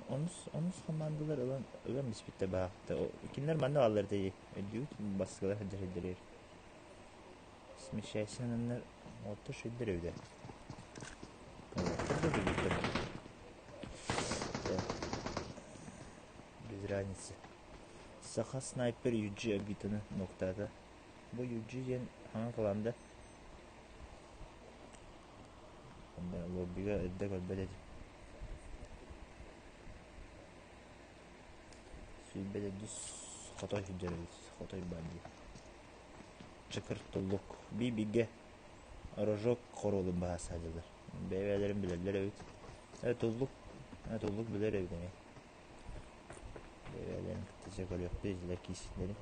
Онус, онус хамаандалар ылан ылан испиттэр баахта. Кинилэр манна бааллар этэ өйдүүгүт бассыгалар сылдьар сирдэригэр. Смещайсананнар уоттар үчүгэйдэр эбитэ. Уолаттар да билбиттэр. Без разницы. Саха снайпер Юджи Абитаны ноктаата. Бу Юджи диэн хаҥа кылаанда. Лоббига эрдэ көрбөт этим. Сүүрбэ төрдүс хотой сылдьар эбит. Хотой баар дии. Чакыр туллук. Бии-бигэ рожок хоруолун баһа саадьылар. Бэйэ-бэйэлэрин билэллэр эбит. Туллук, туллук билэр эбит эмиэ. Бэйэ-бэйэлэрин кытта дьэ көрүөхпүт итилэр киирсиилэрин.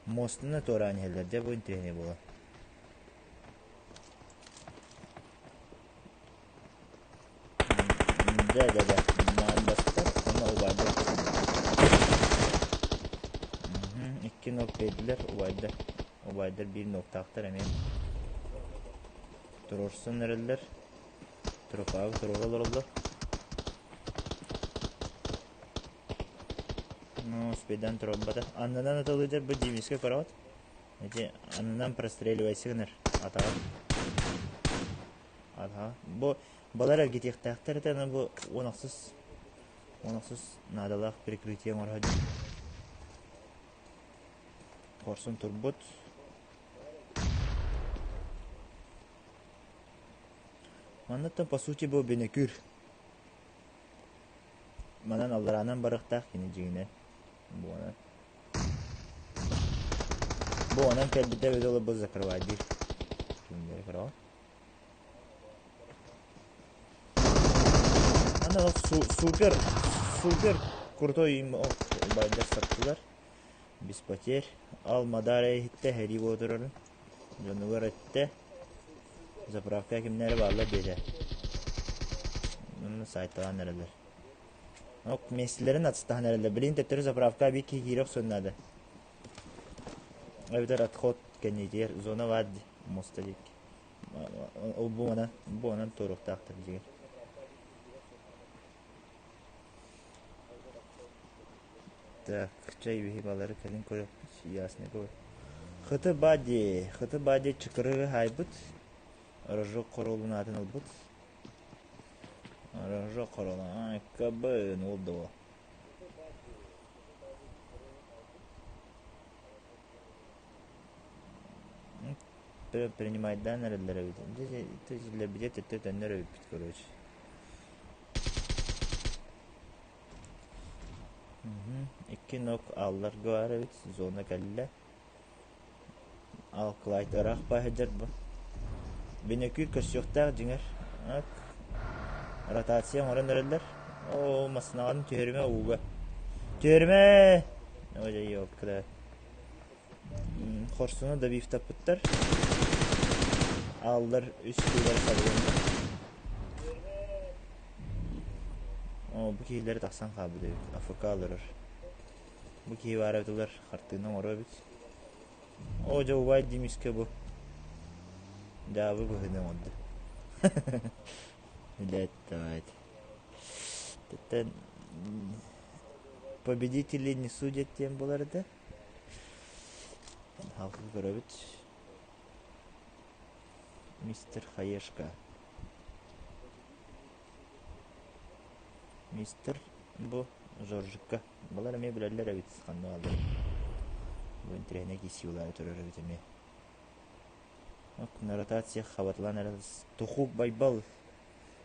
Муостаны туораан иһэллэр. Дьэ бу интэриэһинэй буолар. Дьэ, дьэ, дьэ, маандастар уонна убайдар Икки ног биэрдилэр убайдар. Убайдар биир ногтаахтар эмиэ. Туруорсан эрэллэр. Трофагы туруора олороллор. Ну, успейдаан туруорбата. Аннынан атылыыдьар бу Димискэ көрөҕүт. Ити аннынан простреливайся гынар атаҕа. Аха. Бу балар эргитиэхтээхтэр этэ, аны бу 16 16 наадалаах прикрытие оҥоро дии. Хорсун турбут. Манныттан по сути бу бинекүр. Манан аллараанан барыахтаах кини дьиҥинэн. Буонан. Бу онон кэлбитэ эбит ол бу закрывай диир. Кинилэри көрөҕүн. Аны супер супер крутой им убайдар саптылар. Без потерь. Ал Мадара иһиттэ һэрии буола Дьонугар эттэ. Заправка кимнээри бааллар диэтэ. Онно сайталаан эрэллэр. Ок, миэстэлэрин атыстаһан эрэллэр. Билигин төттөрү заправка биир киһи киирэ охсуон наада. Эбэтэр отход кэннитигэр зона баар дии, муоста диэки. Ол бу манан, бу онон туоруохтаахтар дьиҥэр. Так, чай биһи балары кэлин көрүөхпүт, ясный Хыты Бади, Хыты Бади чыкырыгы хаайбыт, Рожок хоруолун аатын ылбыт. Рожок хоруола, кабын ол да Принимайдаан эрэллэр эбит. Дьэ, төттө төннөр эбиппит, короче. Икки нок аалларга баар эбит, зона кэллэ. Алкалайт ыраах баһыдьар бу. Бинөкүүр көрсүөхтээх дьиҥэр. Ротация оҥорон эрэллэр. Оо, массыынаҕын түһэримэ ууга. Түһэримэ! Ой, ёлка Хорсуну добивтаппыттар. Ааллар үс киилэр сабылынна. Оо, бу киһилэри тахсан хаалбыт эбит. АФК олорор. Бу киһи баар эбит ылар, хартыына оҥоро эбит. Оо, дьэ, убай Димискэ бу. Дьаабы быһыыны оҥорду. Билээт, давайте. Тэттэн победители не судят диэн буолар этэ. Халкы көрөбүт. Мистер Хаешка. Мистер бу Жоржикка. Балар эмиэ билэллэр эбит ханна баалларын. Бу интэриэһинэй киирсии турар эбит эмиэ. Ротация хабатылаан эрэ Тухук Байбал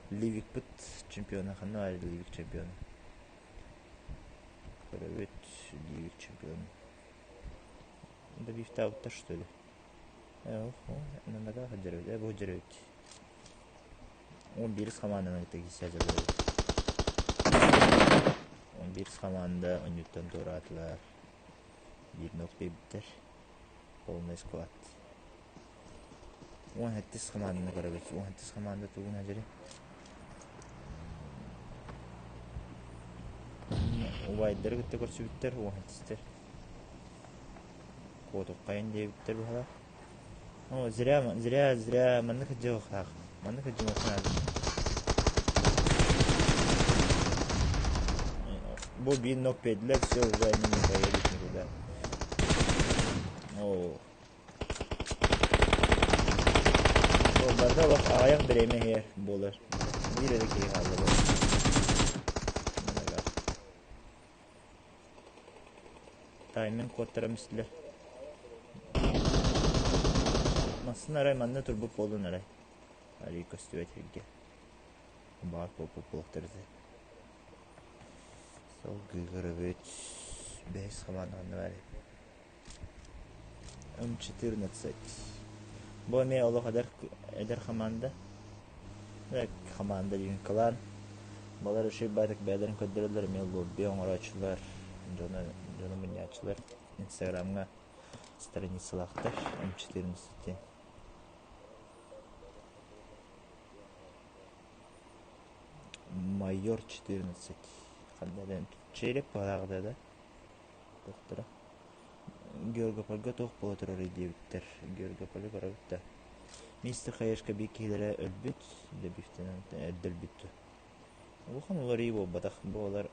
Ливикпыт чемпиона ханна баар Ливик чемпиона? Көрөбүт Ливик чемпион. Добивтаабыттар что ли? Нанага сылдьар эбит, бу сылдьар эбит. 11 хамаанданы кытта киирсэ сылдьар эбит. 11 хамаанда онньуттан туораатылар. Биир нок биэрбиттэр. Полный склад. 17 хамаанданы көрөбүт. 17 хамаанда тугун дьэри. Убайдары кытта көрсүбүттэр, 17-тэр. Куотуххайын диэбиттэр быһалаах. О, зря, зря, зря, маннык дьылхаах, маннык дьылхаах. Бу биир ног петлер, все, уже они не поедут никуда. О. Барда олох аҕыйах бириэмэ иһэр буолар. Биир эрэ киһи хаалла буолар. Тайминг куоттарам истилэр. Массыына арай манна турбут буоллун арай. Арый көстүбэт сиргэ. Баар буолбут буолуохтар этэ. Салгыы көрөбүт. Бэһис хамаанда ханна баарый? М14. Бу эмиэ олох эдэр, эдэр хамаанда. Хамаанда диэн кылаан. Балар үчүгэй баайдык бэйэлэрин көрдөрөллөр, эмиэ лобби оҥорооччулар, дьону, дьону мунньааччылар. Инстаграмҥа страницалаахтар М14 диэн. Майор 14. Ханна да череп баҕалаах да Туохтара Георгопольга туох буола турарый диэбиттэр. Георгополю көрөбүт да. Мистер Хаешка биир киһилэрэ өлбүт, дэбиктэнэн эрдэ өлбүт. Улахан уларыйыы буолбатах. Буолар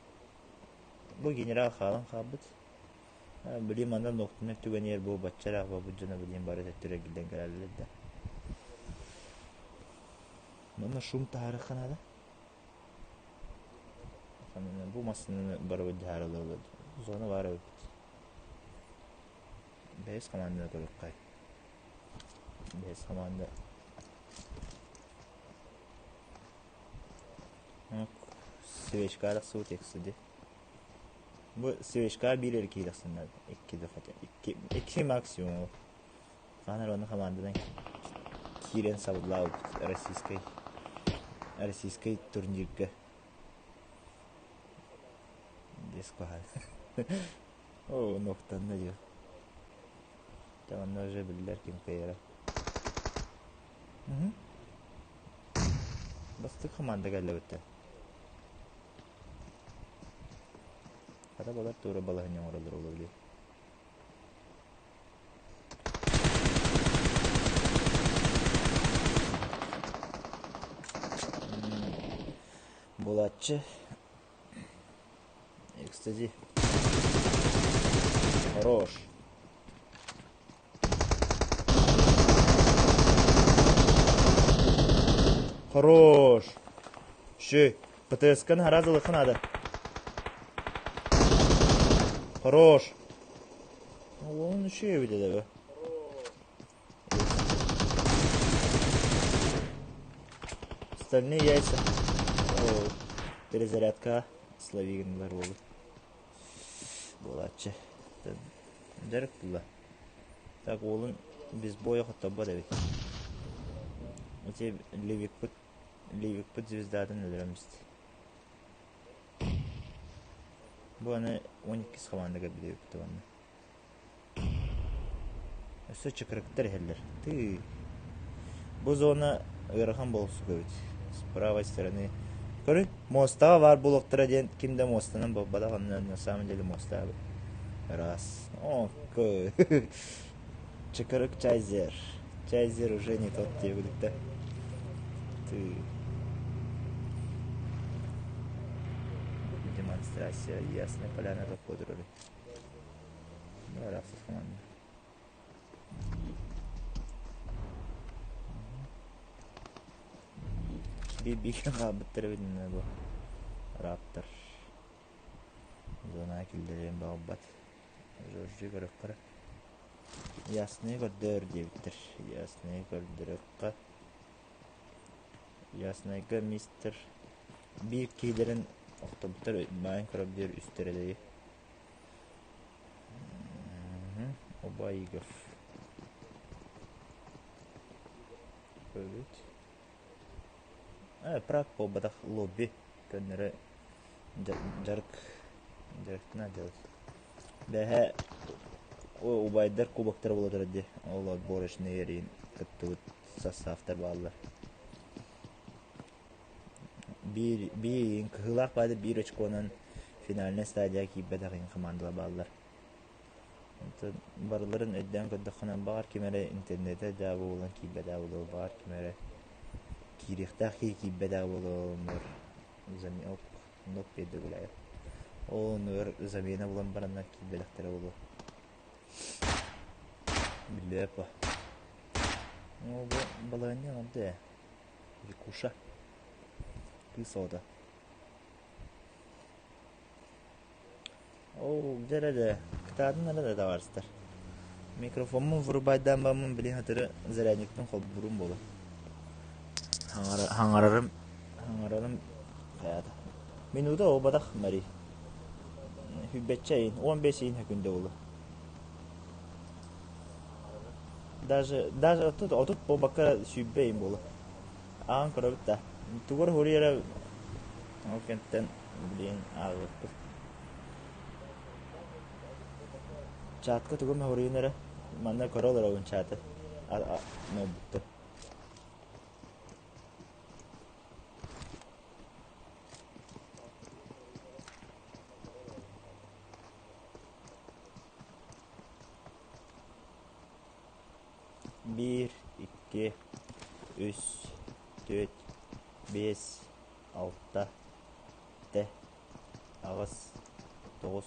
бу генерал хаалан хаалбыт. Билим манна нуохтунар түгэнигэр бу бачча ыраах буолбут дьоно билим бары төттөрү эргиллэн кэлэллэр да. Манна шум таһаарыахха наада. Бу массыынаны барыбыт дьаһарыллыбыт. Зона баар эбит. Бэһис хамаанданы көрүөххэ. Бэһис хамаанда. Свечка тахсыбыт текстиди. Бу свечка биир эрэ киһи тахсынна. Икки да хотя. Икки, икки максимум. Хаһан эрэ онно хамаанданан киирэн сабыллаабыт российскай российскай турнирга Дес куһаҕан. Оо, нуктанна дии. Дьэ онно уже биллэр ким кыайара. Бастакы хамаанда кэллэ бытта. Хата балар туора балаһынньа оҥороллор ол били. Булааччы Экстази. Хорош. Хорош! Ши, ПТС-каны араас ылыахха наада. Хорош! Уолун үчүгэй эбит этэ Остальные яйца. О, перезарядка слови гыннылар уолу. Буолааччы. Дьарык була. Так уолун без боя хотторбот эбит. Ити Ливикпыт Ливикпыт звездатын өлөрөмүст. Бу аны 12 команда кэлбит эбиппит уонна. Өссө чыкырыктар иһэллэр. Тыы. Бу зона ыарахан буолсук эбит. С правой стороны. Көрү, муостаҕа баар буолуохтара диэн ким да муостанан буолбатах, онно на самом деле муоста Раз. О, Чыкырык чайзер. Чайзер уже не тот диэбитэ. Ты. Демонстрация Ясная Поляна тохтоотурар. Арахсыс команда. Биир хаалбыттар эбит бу Раптор. Зона киллэриэн баҕарбат. Жоржи көрөххө Ясные көрдөөр диэбиттэр. Ясные көрдөрөххө. Яснайга мистер биир киһилэрин охтобуттар баайын көрөр диэр үстэр эдэйи. Обаигов. Көрбүт. Э, прак буолбатах лобби көннөрү дьарык дьарыктана делать. Бэһэ убайдар кубоктара буола турар дии. Ол отборочный эрийин кыттыбыт составтар бааллар. Биир биир кыһыылаах баайда биир очконан финальнай стадияҕа киирбэтэх иһин командалар бааллар. Онтон барыларын өйдөөн көрдөххүнэ, баҕар ким эрэ интернетэ дьаабы буолан киирбэтэх буолуо, баҕар ким эрэ киириэхтээх киһи киирбэтэх буолуо, оннук биэрдэ гуляю. Ол оннугар замена булан бараннар киирбэтэхтэрэ буолуо. Биллибэт бо. Ол бу балаһыанньа оҥордо ээ. Викуша. Кыыс оҕото. Оо, дьэ эрэ дэ, кытаатын эрэ да табаарыстар. Микрофоммун вырубайдаан баммын били хатыры зарядниктан холбуурум буолуо. Хаҥарарым, хаҥарарым хайаата. Минута буолбатах Мари. Хүббэччэ иһин, 15 иһин хөкүндэ буолуо. Даже, даже 30 буолбакка сүүрбэ иһин буолуо. Аан көрөбүт да. Тугу эрэ суруйара ол кэнниттэн билигин ааҕыахпыт. Чатка тугу эмэ суруйан эрэ. Манна көрө олоробун чаты. Ноутбуктан. Биир, икки, үс, түөрт, биэс, алта, тэ, аҕыс, тоҕус,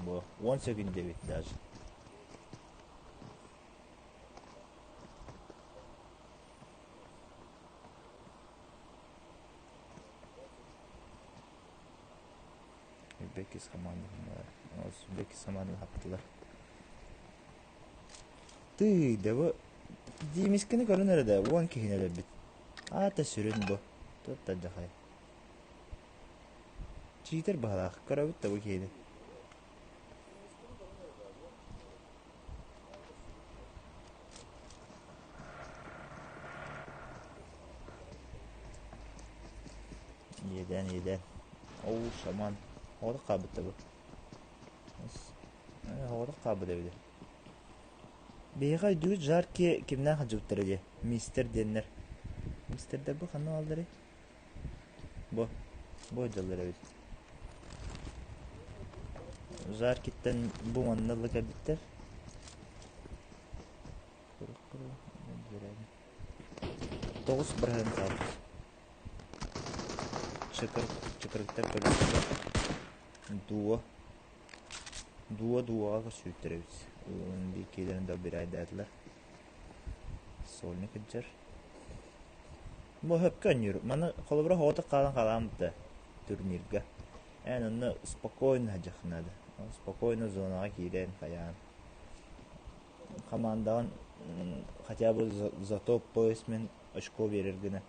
бу 10 секунда эбит даже. Бэкис команда Бэкис команда хаптылар. Тыый да бу Диимискини көрөн эрэ да 10 киһини өлөрбүт. Аата сүрүн бу. Тут дьахай. Чиитер баһылаах көрөбүт да бу киһини. Иэдээн, иэдээн. Оо, шаман. Оҕото хаалбыт да бу. Оҕото хаалбыт эбит. Биһиэхэ өйдүүгүт жарки кимнээх сылдьыбыттара дии? Мистер диэннэр. Мистердэр бу ханна баалларый? Бу. Бу сылдьаллар эбит. Жаркиттан бу манна ыла кэлбиттэр. 9% хаалбыт. Чыкыр, чыкырыктар көрүстүлэр. Дуо. Дуо дуоҕа көрсүбүттэр эбит. Биир киилэрин да бирайдаатылар. Сольник сылдьар. Бу сөпкө оонньуур. Маны холобура оҕото хаалан хаалааммыта турнирга. Эн онно спокойно сылдьыаххын наада. Спокойно зонаҕа киирэн хайаан. Хамаандаҕын хотя бы за топ пояс мин очко биэрэр гына.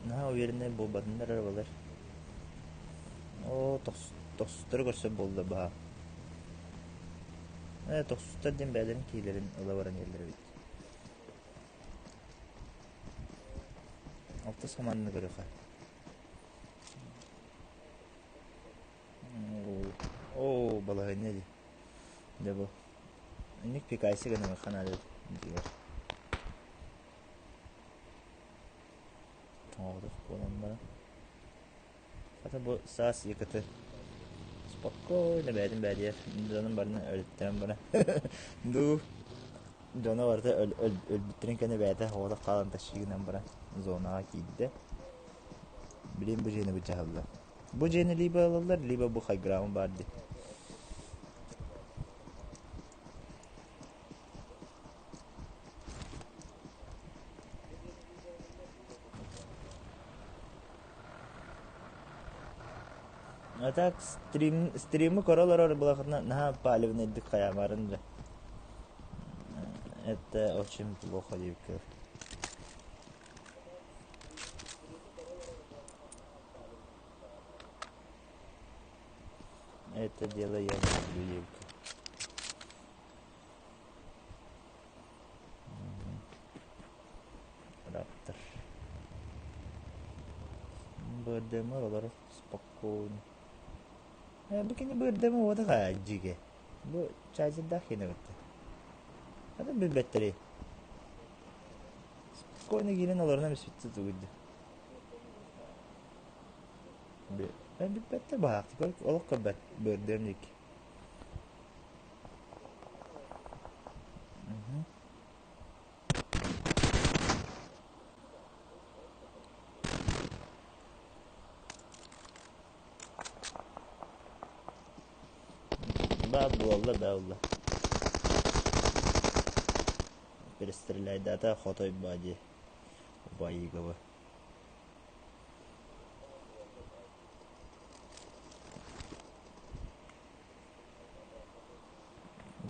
Наһаа увереннай буолбатыннар эрэ балар. Оо, тохсустары көрсөр буолла баһаам. Ээ, тохсустар диэн бэйэлэрин киһилэрин ыла баран иһэллэр эбит. Алтыс хамаанданы көрүөххэ. Оо, балаһыанньа дии. Дьэ бу. Инник пикайсы гыныахха наада дьиҥэр. Тоҥоҕутук буолан баран. Хата бу саас якыты спокойно бэйэтин бэйэтигэр дьонун барыны өлүттэрэн баран дуу дьоно барыта өлбүттэрин кэннэ бэйэтэ оҕото хаалан тащи гынан баран зонаҕа киирдэ. Билин бу дьиэни быдьаһаллар. Бу дьиэни либо ылаллар, либо бу хайграмы баар дии. А так стрим, стримы көрө олорор былахына наһаа палевнайдык хайаамарын да. Это очень плохо диэбиккэ. Это дело я не люблю диэбиккэ. Раптор. Бырдемар олорор спокойно. Бу кини бырдема уота хаадьыге. Бу чаачырдаах киэнэ бытта. Ата билбэттэрий. Спокойно киирэн олорунан бүспүттэ тугуйда. Билбэттэр баһаахтык олох көрбөт бырдыам диэки. Баар буолла да буолла. Перестреляйдаата хотой баа дии. Убайыгова.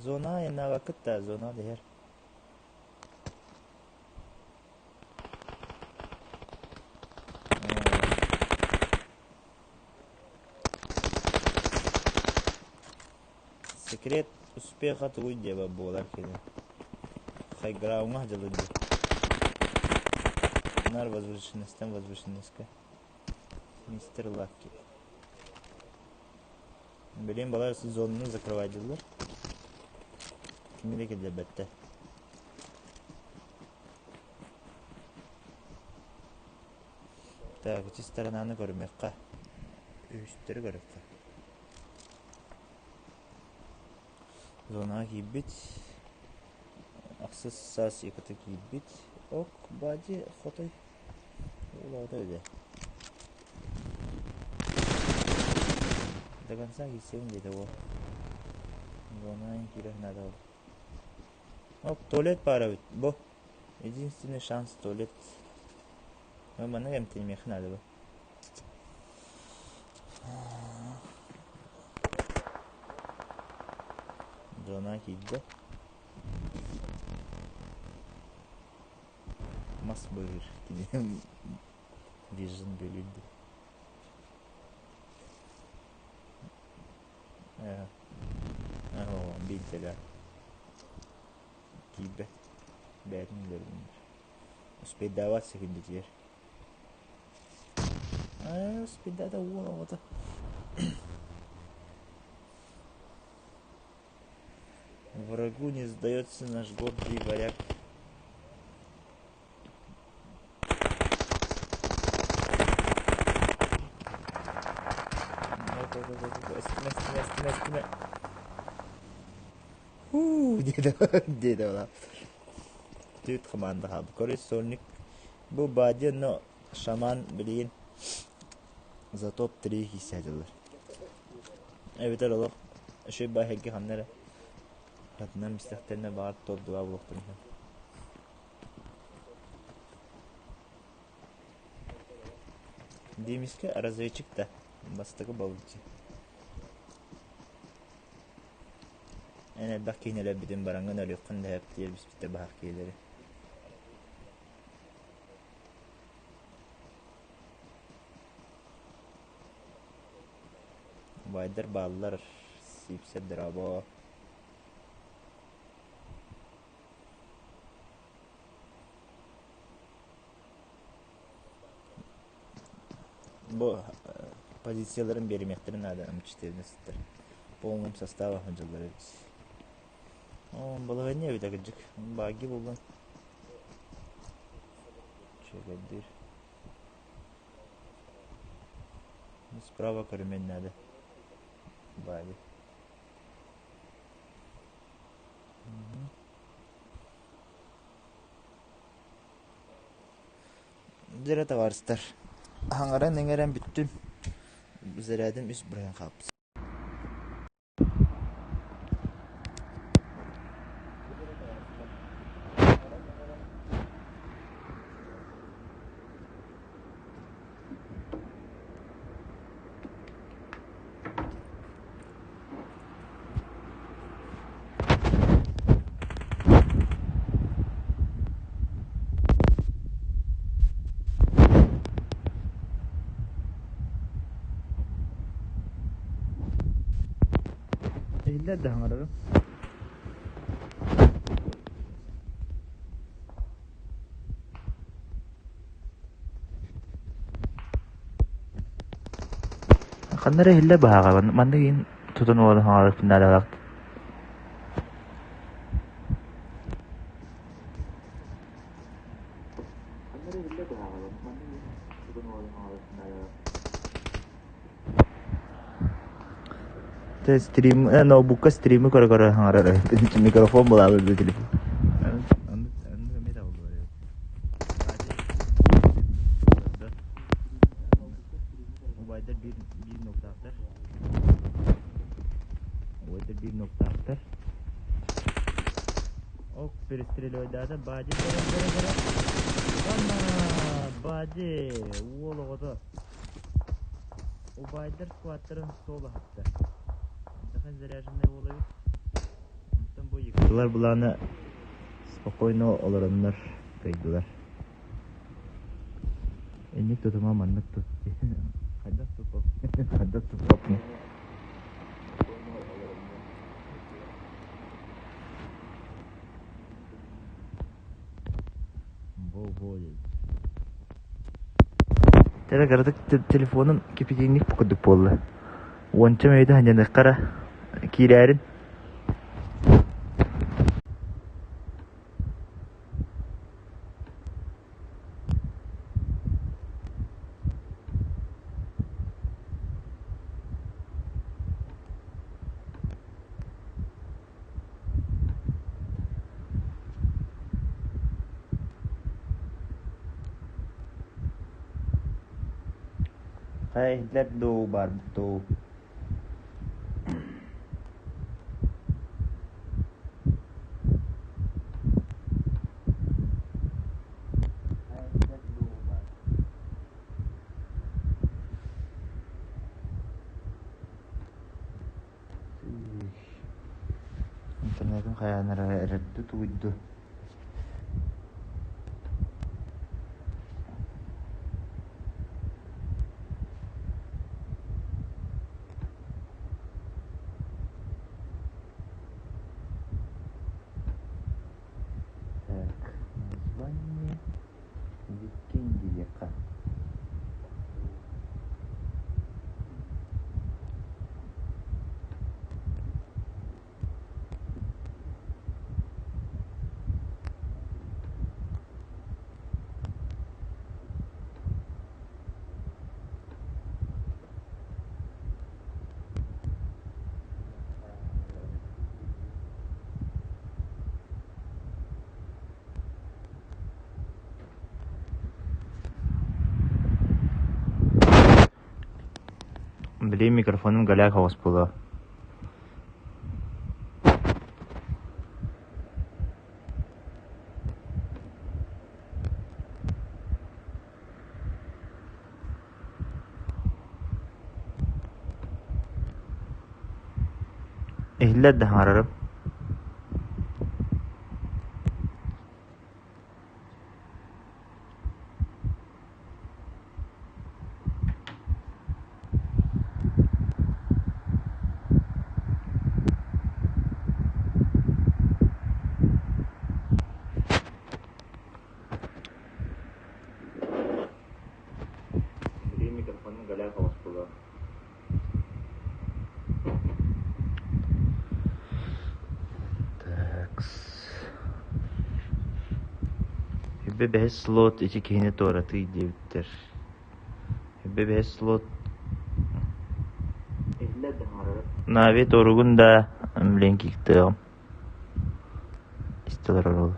Зона айаннаабаккыт да, зона дэһэр. Секрет успеха тугуй диэбэ буолар кини. Хайграуҥҥа дьылы дии. Нар возвышенностан возвышенностька. Мистер Лакки. Билин балар зонаны закрывайдылар. Кими да киллэрбэттэр. Так, ити сторонаны көрүмүөххэ. Үһүстэри көрүөххэ. Зонаҕа киирбит. Ахсыс саас иката киирбит. Ок, бади хотой. Улаата үдэ. До конца киирсэбин диэтэ уол. Зонаҕа киирэр наада ол. Оп, туалет баар эбит. Бу. Единственный шанс туалет. Маннык эмтэнимиэххэ наада бу. Зона киирдэ. Мас быыһыыр кини вижен бөлүүрдэ. Ээ, биирдэлээх киирбэт бэйэтин үлэлиир. Успейдаабат секундэтигэр. Ээ, успейдаата уол оҕото. Врагу не сдается наш гордый варяг. Диэтэ диэтэ Түт хамаанда хаалбыт. Коррекционник бу Бадя, но шаман билигин за топ-3 киирсээдилэр. Эбэтэр олох үчүгэй баһыйга ханна эрэ. Атынан истэхтэринэ баҕар туордуга буолуохтарын сөп. Диимискэ разведчик да, бастакы балыкчы. Эн элбэх киһини өлөрбүтүн бараҥҥын өлүөххүн да сөп диэбиспиттэр баһах киһилэри. Убайдар бааллар, Сиипсэ дорообо. Бу позицияларын биэримиэхтэрин наада МЧТ-ттэр. Полным составом сылдьаллар эбит. Оо, балаһыанньа эбитэ кырдьык. Багги буллун. Үчүгэйдиир. Справа көрүмүөн наада. Баги. Дьэ табаарыстар, хаҥаран-иҥэрэн бүттүм. Зарядым үс бырыһыан хаалбыт. Иһиллэр да хаҥарарым. Ханна эрэ иһиллэр быһааҕа, маннык иһин тутан олорон хаҥарарбын наадалаах. Стрим, ноутбукка стримы көрө-көрө хаҥарар микрофон булаабыт телефон. Убайдар биир биир ноктаахтар. Убайдар биир ноктаахтар. Ок, перестрелойдаата Бади бара бара бара. Ана, Бади, уол оҕото. Убайдар скваттарын стол аһатта. Дахан заряженный уол эбит. Онтон бу Йыктылар былаана спокойно олороннор кыайдылар. Инник тутума маннык тут хайдах туппап хайдах туппаппын Тере кыратык телефонун кипятильник курдук буолла. Уонча мүнүүтэ сынньаныахха эрэ киирээрин. Хайа иһиллэр дуу, баарбыт дуу Интернетим хайаан эрэ эрэрдэ тууйду. Так, название Викиндиэхэ. Били микрофонум голяк оҕус буолуо. Иһиллэр да хаҥарарым. Так. Үбэ бэһис слот ити киһини туоратыы диэбиттэр. Үбэ бэһис слот Нави туоругун да блин киктыам. Истэлэр орол.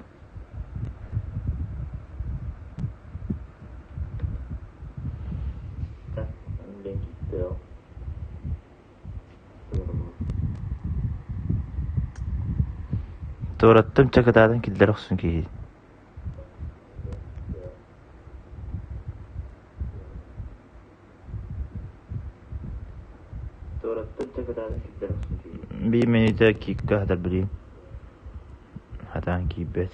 Туораттым чэ кытаатан киллэрэ охсун киһи. Биир мүнүүтэ кииккэ аһатар билиим. Хатаан киирбэт.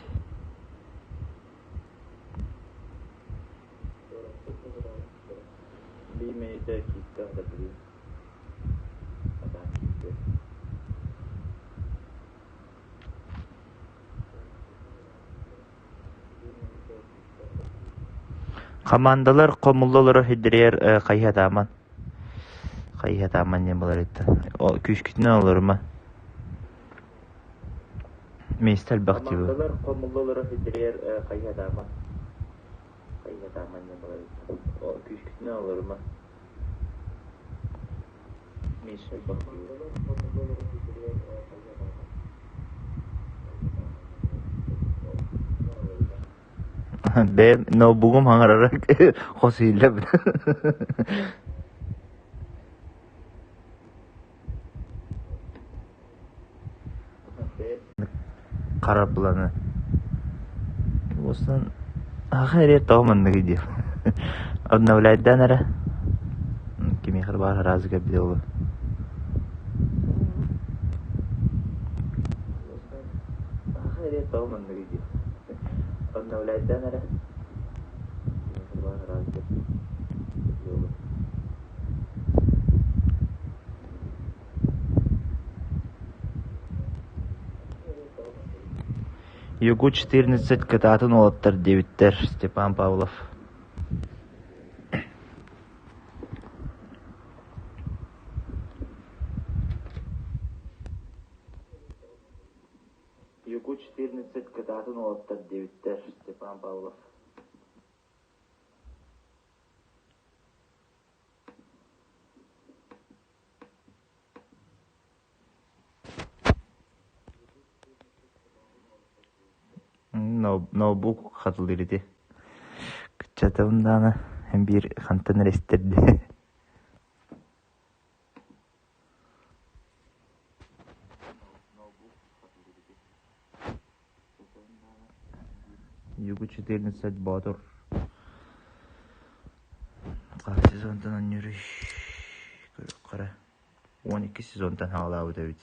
Хамаандалар хомулла олорор сирдэригэр хайыһатааман хайыһатааман диэн буолар эбит күүскүтүнэн олорума миэстэ элбэх дии Бэйэм ноутбугум хаҥарара хос иһиллэбин Хараппыланы Уостан аха эрэ тоҕо манныгый диэх Обновляйдаан эрэ кимиэхэ эрэ баар араас кэлбитэ буолуо Югу 14 кытаатын уолаттар диэбиттэр Степан Павлов Югу 14 кытаатын уолаттар диэбиттэр Степан Павлов Ноутбук хатылыыр ити. Кыччатабын даҕаны биир хантан эрэ истэрдэ Югу 14 Боотур Хас сезонтан оонньууруй Көрүөххэ 12 сезонтан саҕалаабыт эбит.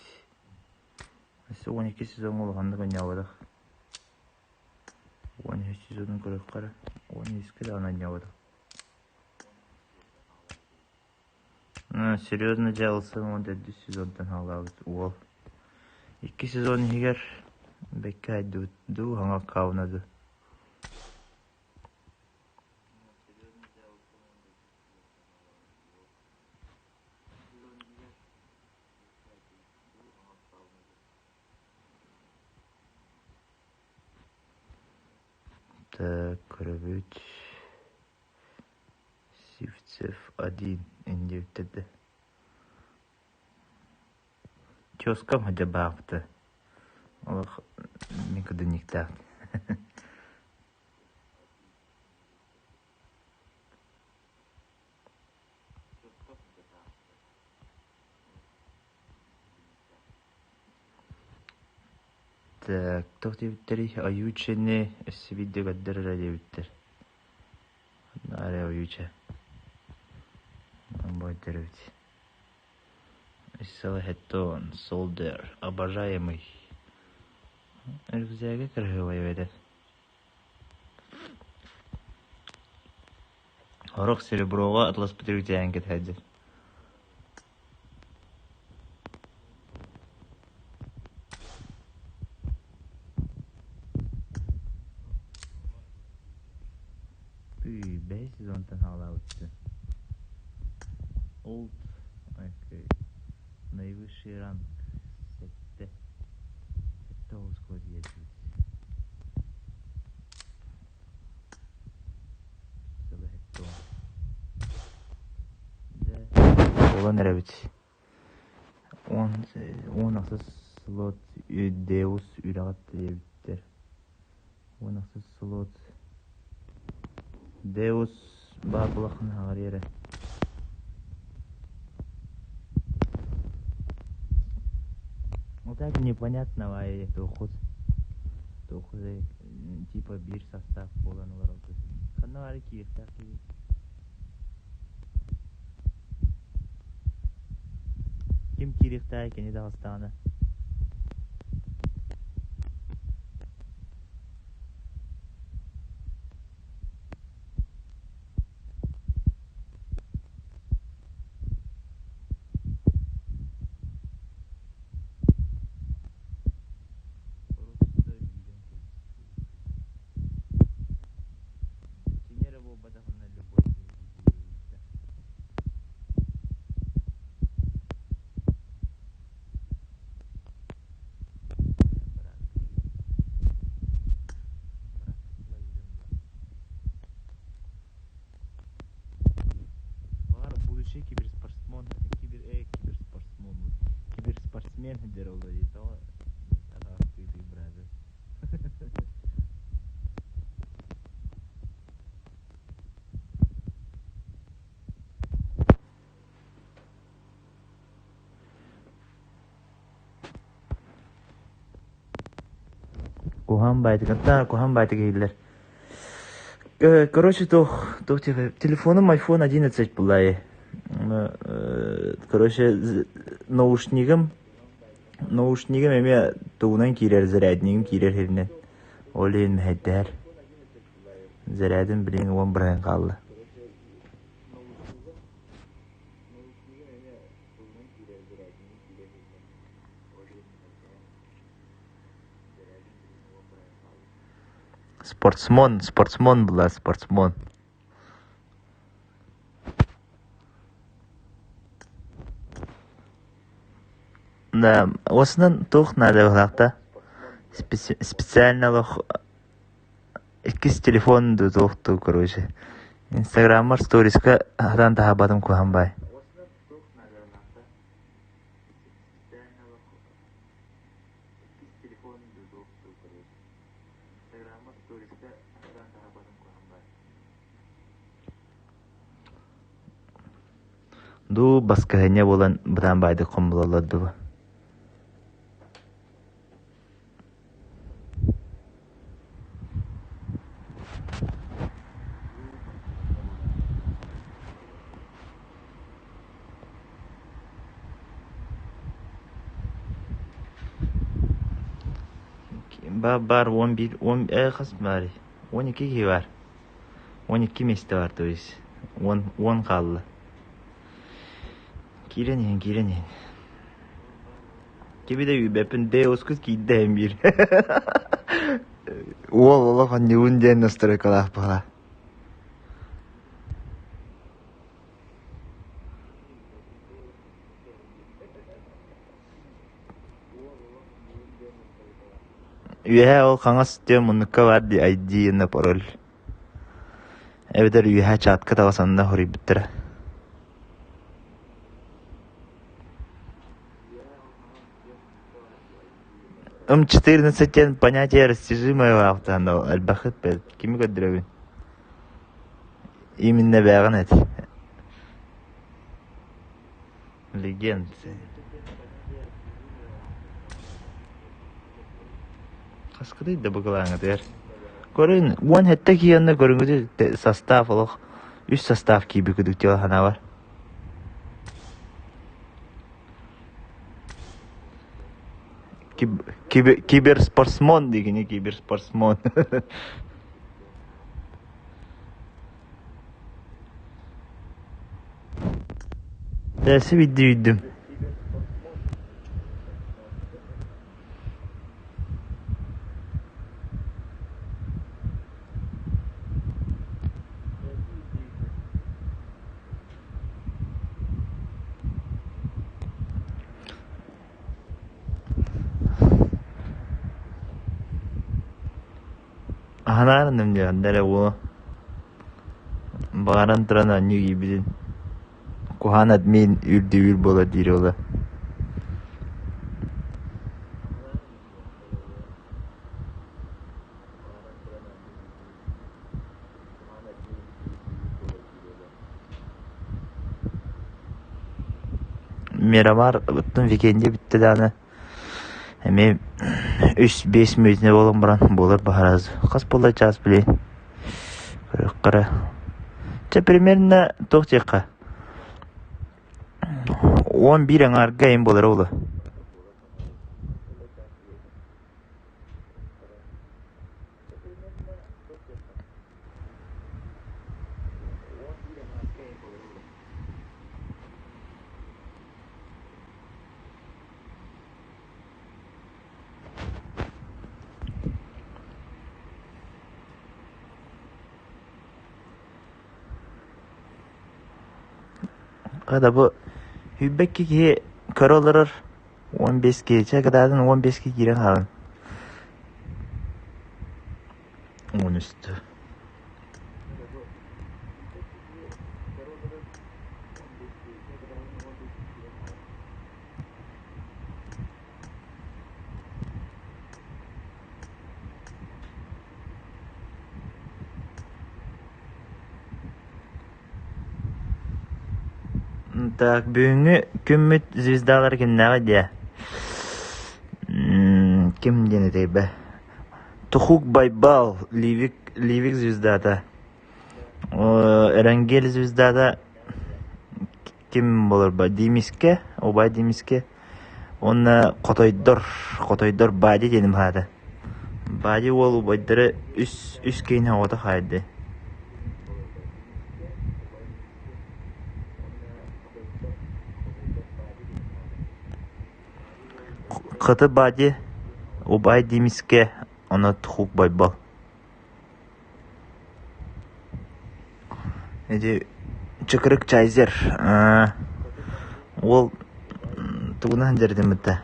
Өссө 12 сезоҥҥа улаханнык оонньооботох. 13 сезонун көрүөххэ эрэ. 13-кэ даҕаны оонньооботох. Серьезно дьэ ылсан уон төрдүс сезонтан саҕалаабыт уол. Икки сезон иһигэр бэккэ айдыбыт дуу, хаҥа аккаунна дуу. Так, көрөбүт. Сивцев один диэбиттэр да. Тезкам хотя баапты. Олох никуда никтаах. Так, туох диэбиттэрий? Ойуучаны өссө биирдэ көрдөр эрэ диэбиттэр. Арай ойууча. Бойдор эбит. Селэхэттон, Солдер, обожаемый. Рюкзагэ кыраһыабай эбэтэр. Сорох сереброҕа атласпыт рюкзагын кэтэһэр Тыы, бэһис сезонтан саҕалаабыттыы. Олд, окей. Наивысший ранг сэттэ. Сэттэ оҕуска тиийэрбит. Дьэ, буолан эрэбит. 10 16 слот Деус үрэҕэ диэбиттэр. 16 слот Деус баар буолаххына аҕарыа эрэ. Вот так непонятно туоххут туоххут типа биир састаап буолан олороргут. Ханна баары киириэхтээх киһи. Ким киириэхтээҕий кини таҕыстаҕына. Просто үүрэн кэбистибит. Кини эрэ буолбатаҕына любой киһи киириэхтэ. Баҕар будущий киберспортсмен кибер киберспортсмен киберспортсмен диэр ол дии тоҕо атаҕастыы браты Куһаҕан баайдык, куһаҕан баайдык иһиллэр. Короче, туох, туох телефоным iPhone 11 была. Короче, наушнигым, наушнигым эмиэ тугунан киирэр, заряднигым киирэр иһинэн. Ол иһин мэһэйдэһэр. Зарядым билигин 10 бырыһыан хаалла. Спортсмен, спортсмен была, спортсмен. Да, в основном туох наада быһыылаах специально олох иккис телефон дуу туох дуу короче. Инстаграммар сториска сатаан таһаарбатым куһаҕан баай. Дуу баскыһыанньа буолан бытаан баайдык хомулаллар дуу Баар 11 он хас баарый 12 киһи баар 12 миэстэ баар то есть 10 хаалла киирэн иһин киирэн иһин Кими да үүбэппин Деускус киирдэ биир Уол олох анньыбын диэн настройкалаах баҕа. Үөһээ ол хаҥас өттүгэр муннукка баар дии ID уонна пароль. Эбэтэр үөһээ чатка таҕыс онно хоруйбуттара. М14 диэн понятие растяжимое аахтаан элбэххит бэл кими көрдөрөбүн? Именно бээҕин эт. Легенд. Хаскытый да быгылааҥытыгар. Көрүн, 17 киһи көрүҥүтү состав олох үс состав киирбит курдук дьыала санаабар. Киберспортсмен дии киберспортсмен. Дәсі бидді үйдім. Аһанаарынным диэн эрэ уо баҕаран туран оонньуу киирбитин куһаҕан админ үрдүүр буола диир уола. Мирамар оттон Викенди бүттэ даҕаны эмиэ үс-биэс мүнүүтэ буолан баран буолар баһараас хас буолла чаас билигин көрүөххэ эрэ чэ примерно туох диэххэ 11 аҥаарга эҥин буолара буолуо. Хата бу сүүрбэккэ киһи көрө олорор 15 киһи чэ кытаатын 15 киһи киирэн хаалан 13 Так, бүгүҥҥү күммүт звездалара кимнээҕий диэ? Ким диэн этэй бэ? Тухук Байбал, Ливик, Ливик звездата. Эрэнгиэл звездата ким буолар Димискэ, убай Димискэ уонна Хотойдор, Хотойдор Бади диэним аата. Бади уол убайдара үс үс киһини оҕото хаайда. Хаты Бади, убай Димискэ, онно Тухук Байбал. Ити Чыкырык Чайзер уол тугунан дьэрдиммитэ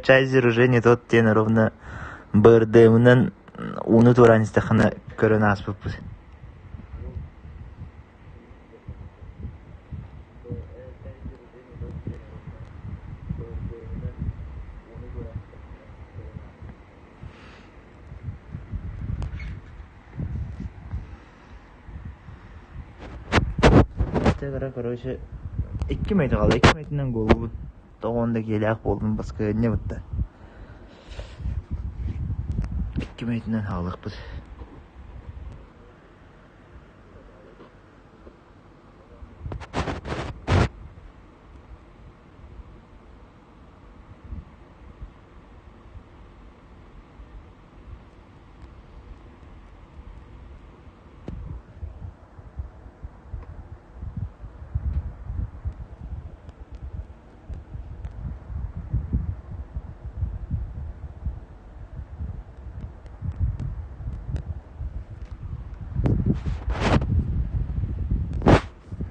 Чайзер уже не тот диэн ровно БРДМ-нан ууну туораан истэххинэ көрөн ааспыппыт. Короче, икки мүнүүтэ хаалла, икки мүнүүтүнэн буолбут. Тоҕо да киэлээх буоллум баскыһыанньа бытта. Икки мүнүүтүнэн хаалыахпыт.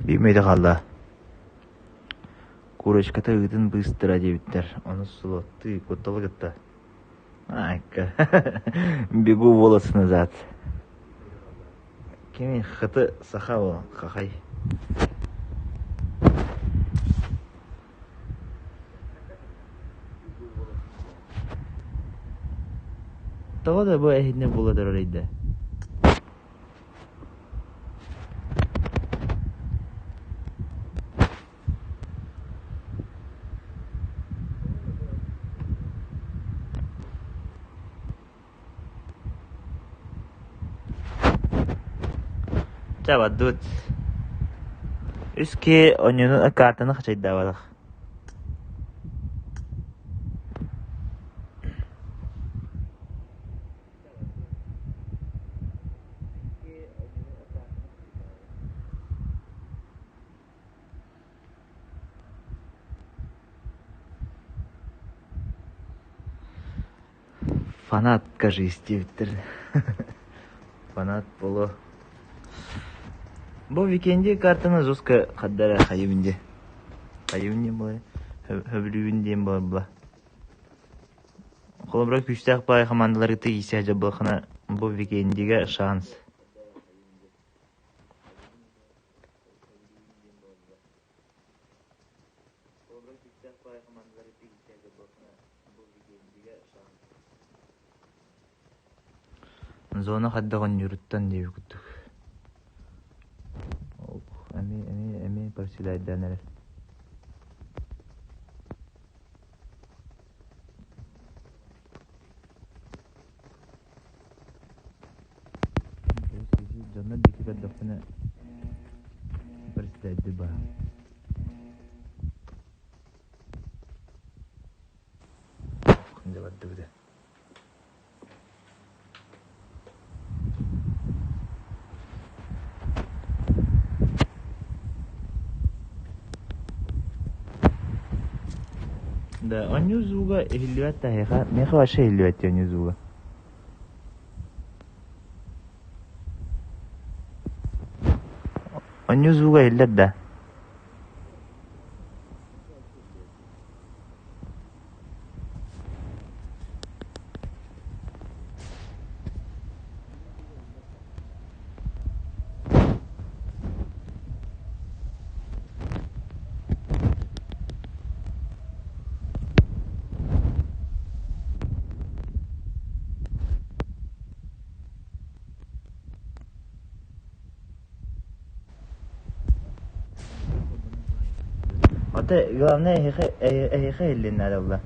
Биир мүнүүтэ хаалла. Курочката ыытын быыстара диэбиттэр, ону сулуоттуу кутталы кытта Айка бегу волосы назад. Кимий хаты саха ол хахай. Тоҕо да бу эһиннэ буола турар ыйда? Чэ бардыбыт. Үс киһи онньуну картаны хачайдаабатах. Фанат, кажись, диэбиттэр. Фанат буолуо. Бу Викенди картаны жестко хардара хайыбын дии. Хайыбын диэн буолар. Хөбүлүүбүн диэн буолар була. Холобура күүстээх баай хамаандалары киирсэ дьабылхана бу Викендигэ шанс. Зона хайдах оонньууруттан диэбит курдук. Эмиэ эмиэ эмиэ проседайдаан эрэр. Дьоннор диэки көрдөхпүнэ проседайдыы баһаам. Дьэ бардыбыт Да, оонньуу звуга иһиллибэт да эһиэхэ, миэхэ вообще иһиллибэт дии оонньуу звуга. Оонньуу звуга иһиллэр да? Ата главное эһиэхэ эһиэхэ иһиллиэн наада буолла.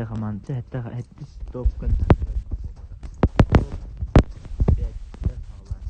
Сэттэ хамаанда, сэттэ сэттис топ Топ пятьтэн саҕалаан.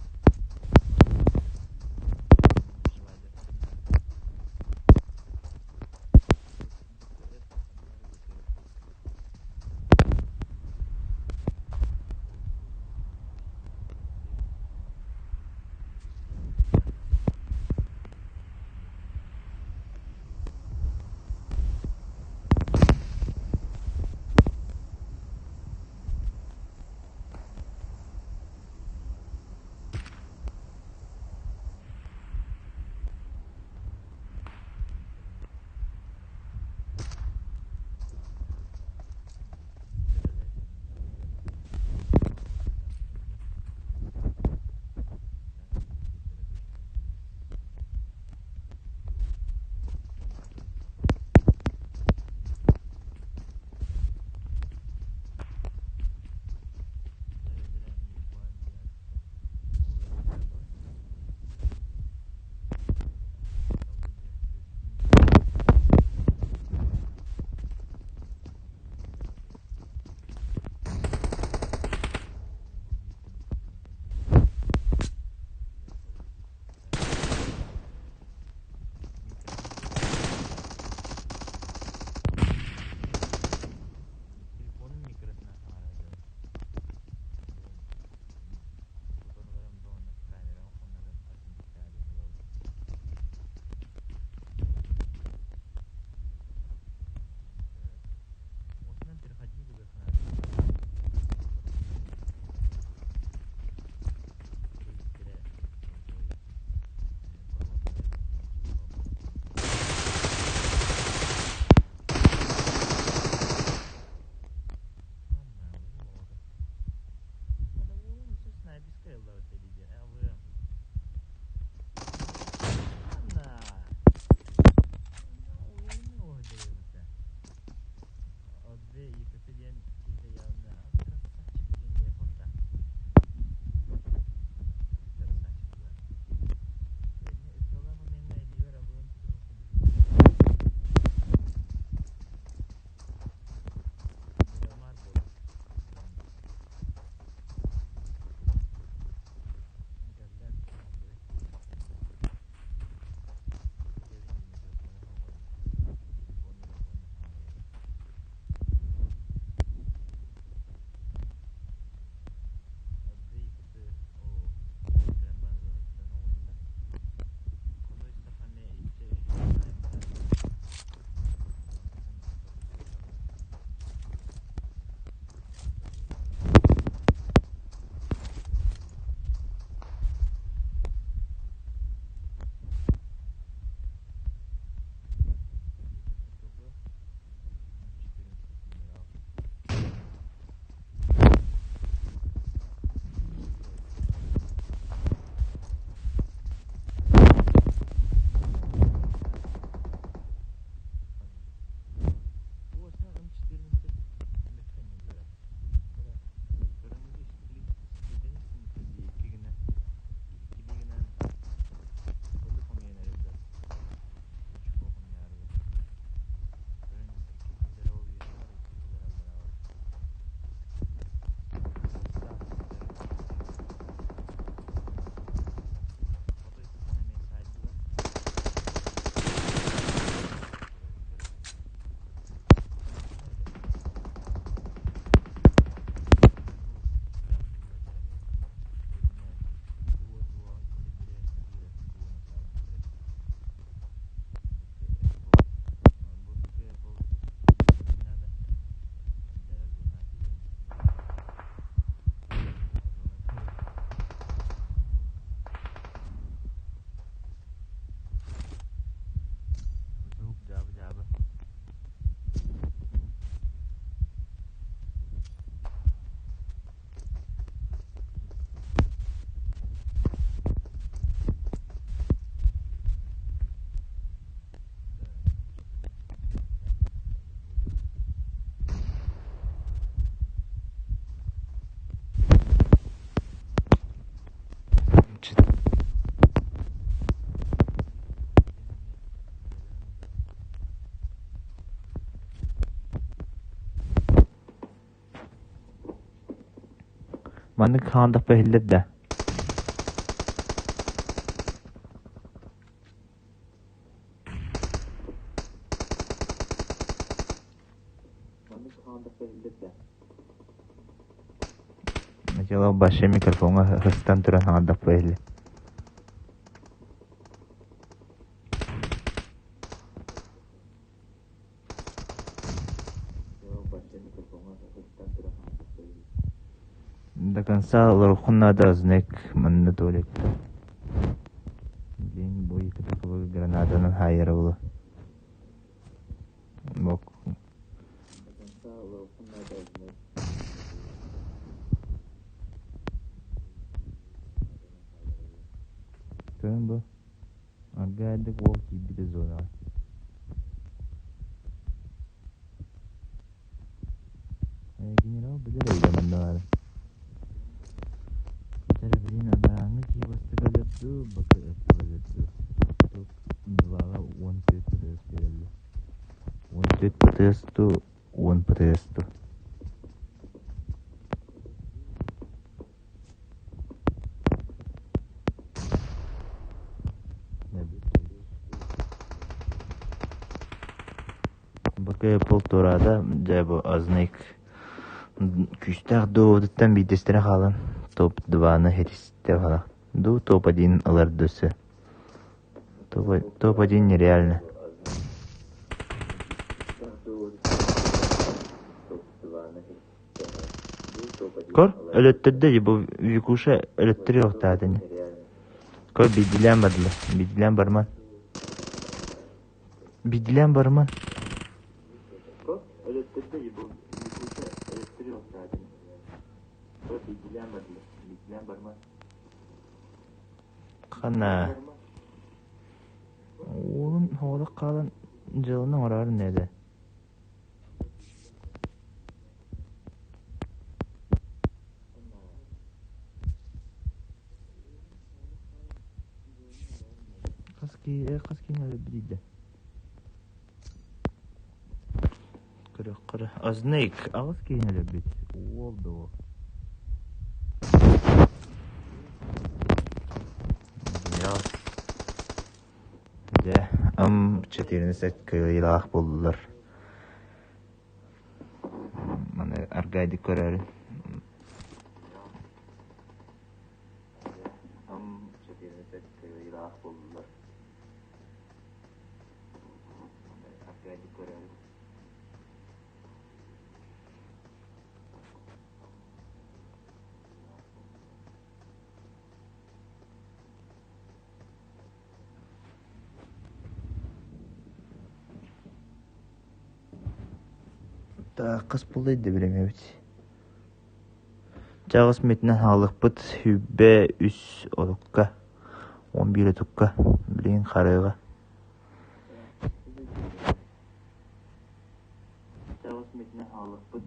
Маннык хаандахпа иһиллэр да? Дьыала башы микрофоҥҥа сыстан туран хаҥардахпа иһиллэр. До конца олороххун наада знак манна туалекка. День бой такого гранатанан хаайара буолуо. Бок. Көрөн бу. Аргаайдык уол киирбитэ зонаҕа. Генерал билэр эбит манна баарын. Тэрэ билин анарааҥҥы киһи бастакы өлөр дуу, бакы өлөр дуу. Топ дваҕа 14 ПТС биэрэллэр. 14 ПТС дуу, 10 ПТС дуу. Бакы полторада дьэ бу Азнык күүстээх доводуттан биирдэстэрэ хаалан топ дваны хитистэ баҕа. Ду топ один ылар дөссө. Топ один нереально. Көр, өлөттөрдө дии бу Викуша өлөттөрүөхтээх ини. Көр, биирдиилээн бардылар. Биирдиилээн барыман. Биирдиилээн барыман. Хана уолун оҕолох хаалан дьыаланы оҥороору нээдэ. Хас киһи хас киһини өлөрбүтүй Көрүөххэ Азнык аҕыс киһини өлөрбүт уол да уол. Генерал Дьэ, ам 14 кыайыылаах буоллулар. Маны аргайдык көрөөрүн. Ам 14 кыайыылаах буоллулар. Маны аргайдык көрөөрүн. Хас буолла өйдөбүлэмэбит. Чаҕыс митинэн хаалыахпыт 23 олукка, 11 отукка, билигин харыаҕа. Чаҕыс митинэн хаалыахпыт.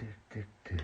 Тык тык тык.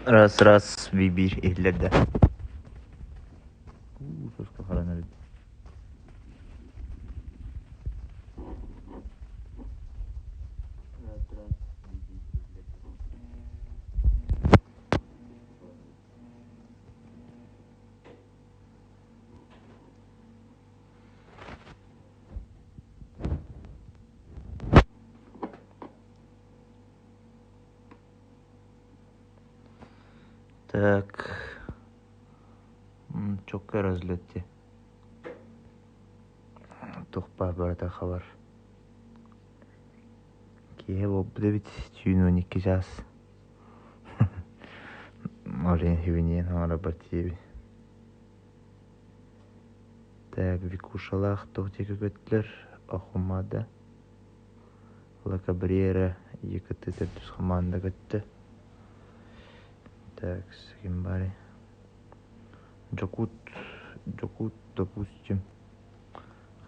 Раз-раз биир иһиллэр да. Уу, соска харанар Так, чокка разлетти. Туох баар барыта хабар. Киэһэ буолбут эбит, түүн 12 чаас. Ол иһин хүбүнүөн хаҥарабар тиийэбин. Так, Викушалаах туох диэки көттүлэр? Ахумада, Ла Кабрера, ЕКТ төрдүс хамаанда көттө. Так, ким баарый? Дьокуут, Дьокуут, допустим,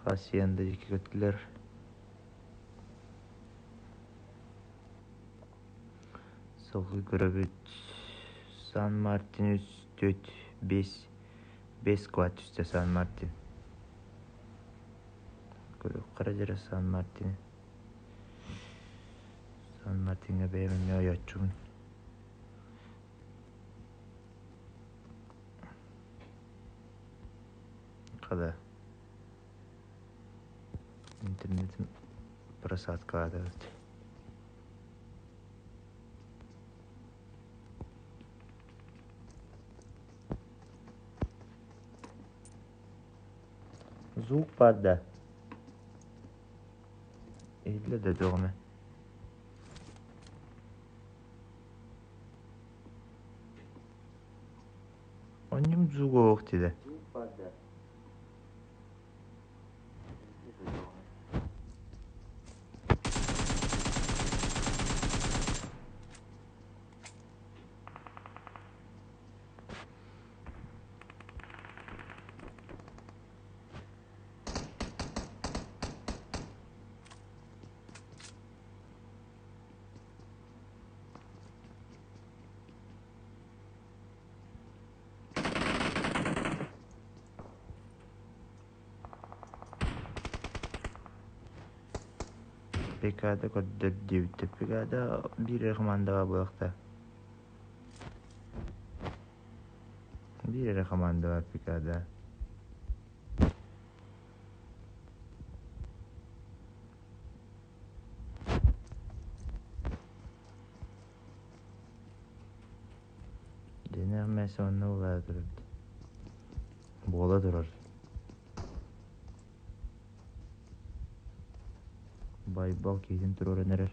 Хасиенда диэки көттүлэр. Салгыы көрөбүт Сан Мартин үс, түөрт, биэс, биэс квад түстэ Сан Мартин. Көрүөххэ эрэ дьэрэ Сан Мартины. Сан Мартиҥҥа бэйэм эмиэ ойооччубун. Хада интернетим просадкалаатыбыт. Звук баар да? Иһиллэр да туох эмэ. Онньум звуга суох диэтэ. Бригада көрдөр диэбиттэр. Бригада биир эрэ хамаандаҕа буолуохтаах. Биир эрэ хамаанда бар бригада. Дьиҥнээх мээсэ онно буолаары турар Буола турар. Байбал киһитин туруоран эрэр.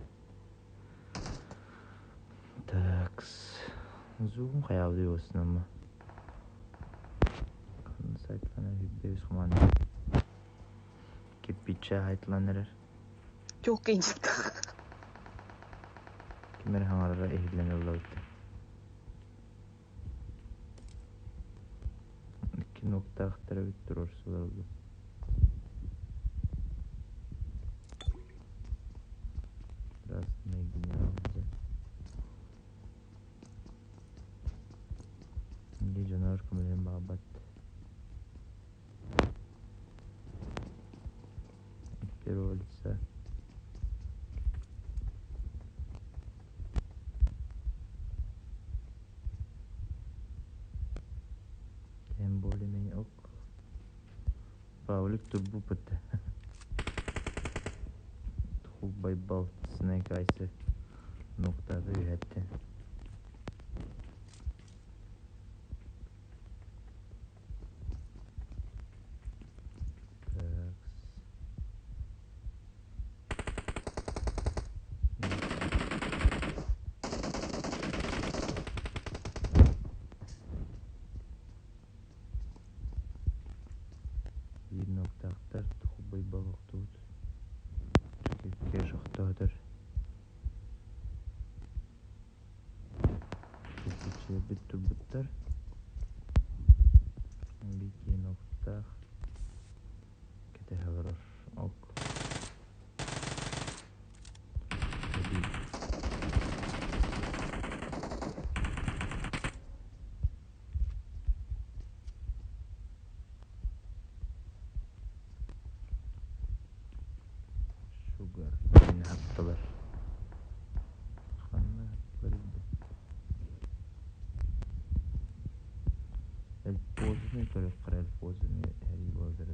Такс. Зум хайаабыт уостунамма. Сайтлана үббэбис команда. Кирпиччэ айтылан эрэр. Туох инжитка. Ким эрэ хаҥарара иһиллэн ыллабыт. Икки нуктаахтар эбит туруорсулар Красный генерал дьэ. Дьэ дьоноор көмөлөһөн баҕарбат. От первого лица. Тем более-менее ок. Павлик турбуппут Байбал Snake Eyes нуктаата үһэттэн. Так. Биир нуктаахтар Байбал охтубут. Кеш охтоотор. Кирпиччилэрбит турбуттар. Биир нуктаах кэтэһэ олорор. Ок. Көрүөххэ эрэ поза эрии буолар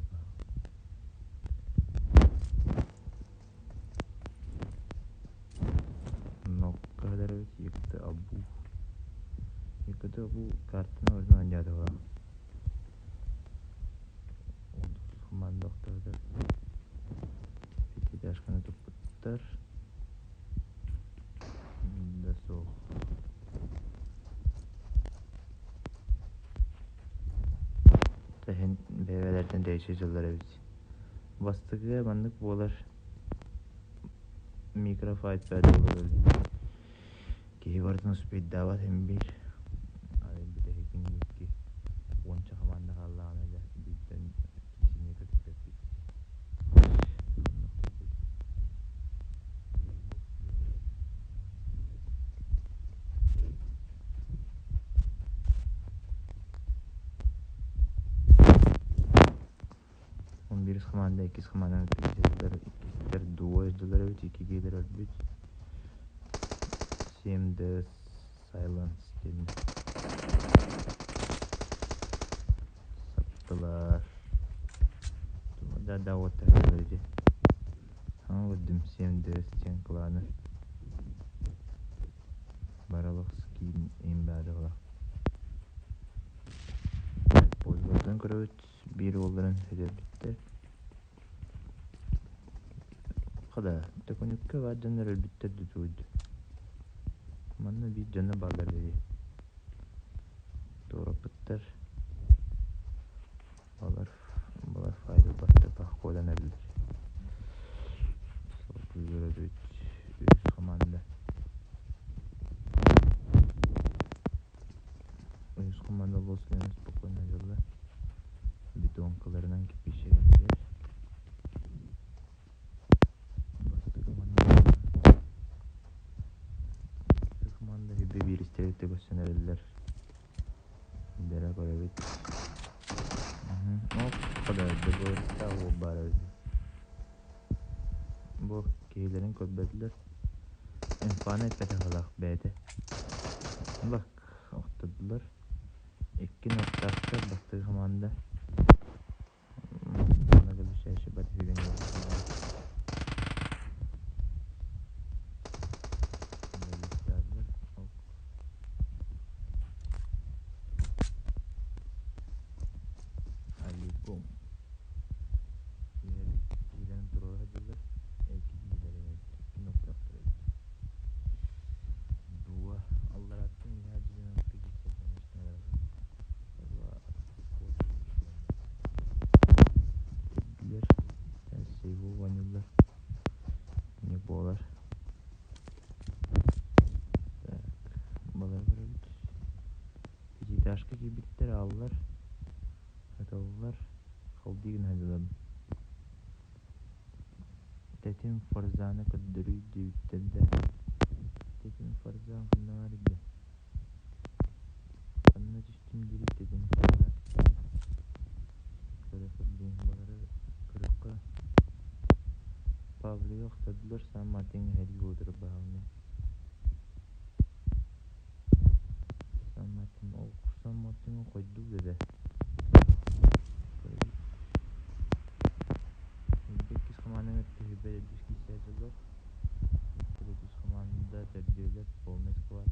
Нокка эбит Абу. Якты Абу картаны ордун анньаатыга. Команда охтоотор. Пятиэтажканы туппуттар. Да суох. Тэһин бэйэлэртэн тэйиччи дьыллар эбит. Бастакыга маннык буолар микрофайт буолар Киһи барытын успейдаабат һин биир. Аны бүтэһигин икки уонча хамаанда хааллаҕына дьэ бииртэн киһини көтүппэппит. Оннук курдук. Он биирис хамаанда иккис хамаанданы иккистэр иккистэр дуо дьыллар эбит икки киһилэр өлбүт. 7D Silence диэн саптылар. Да да вот ити. Саҥа көрдүм 7D диэн кланы. Баралых скин им баадыгыла. Пользователь көрөбүт биир уолларын өлөрбүттэр. Хада, төкүнүккэ баар дьоннор өлбүттэр дуу Манна биир дьоно бааллар дии. Туораппыттар. Балар, балар файл баттар пахкодан өллөр. Салгыы үс команда. Үс команда лослен спокойно дьылла. Бетонкаларынан кипишеринилэр. Бастакы команда команда хүбэ бииристэригэр көстөн эрэллэр. Дэрэ көрөбүт. Ол хада баар эбит. Бу киһилэрин көрбөтүлэр. Инфаны эппэтэх бэйэтэ. Бак охтордулар. Икки ноктаахтар бастакы команда. Аликум. Киһилэрин туруора сылдьаллар. Икки киһилэрин икки ноктаахтар эбит. Дуо аллараттан үөһээ дьиэнэн киирсэр, конечно, Билэр, сейву оонньууллар. Не буолар. Так, балары көрөбүт. Пятиэтажка киирбиттэр ааллар, ыталлар, халдыы гына сылдьаллар. Тэтим Фарзаны көрдөрүй диэбиттэр да. Тэтим Фарзан ханна баар да? Ханна түстүм дири Тэтим Фарзан. Көрө сылдьыҥ балары көрөххө Павлига охтордулар саамай атын эһэрги утары баһаҕына. Самматын ол самматын хойдуу дede. Иккис хамаандаҥ өттүһүбэ төрдүс киирсээ дьоллор. Төрдүс хамаанда төрдүөлэр полный склад.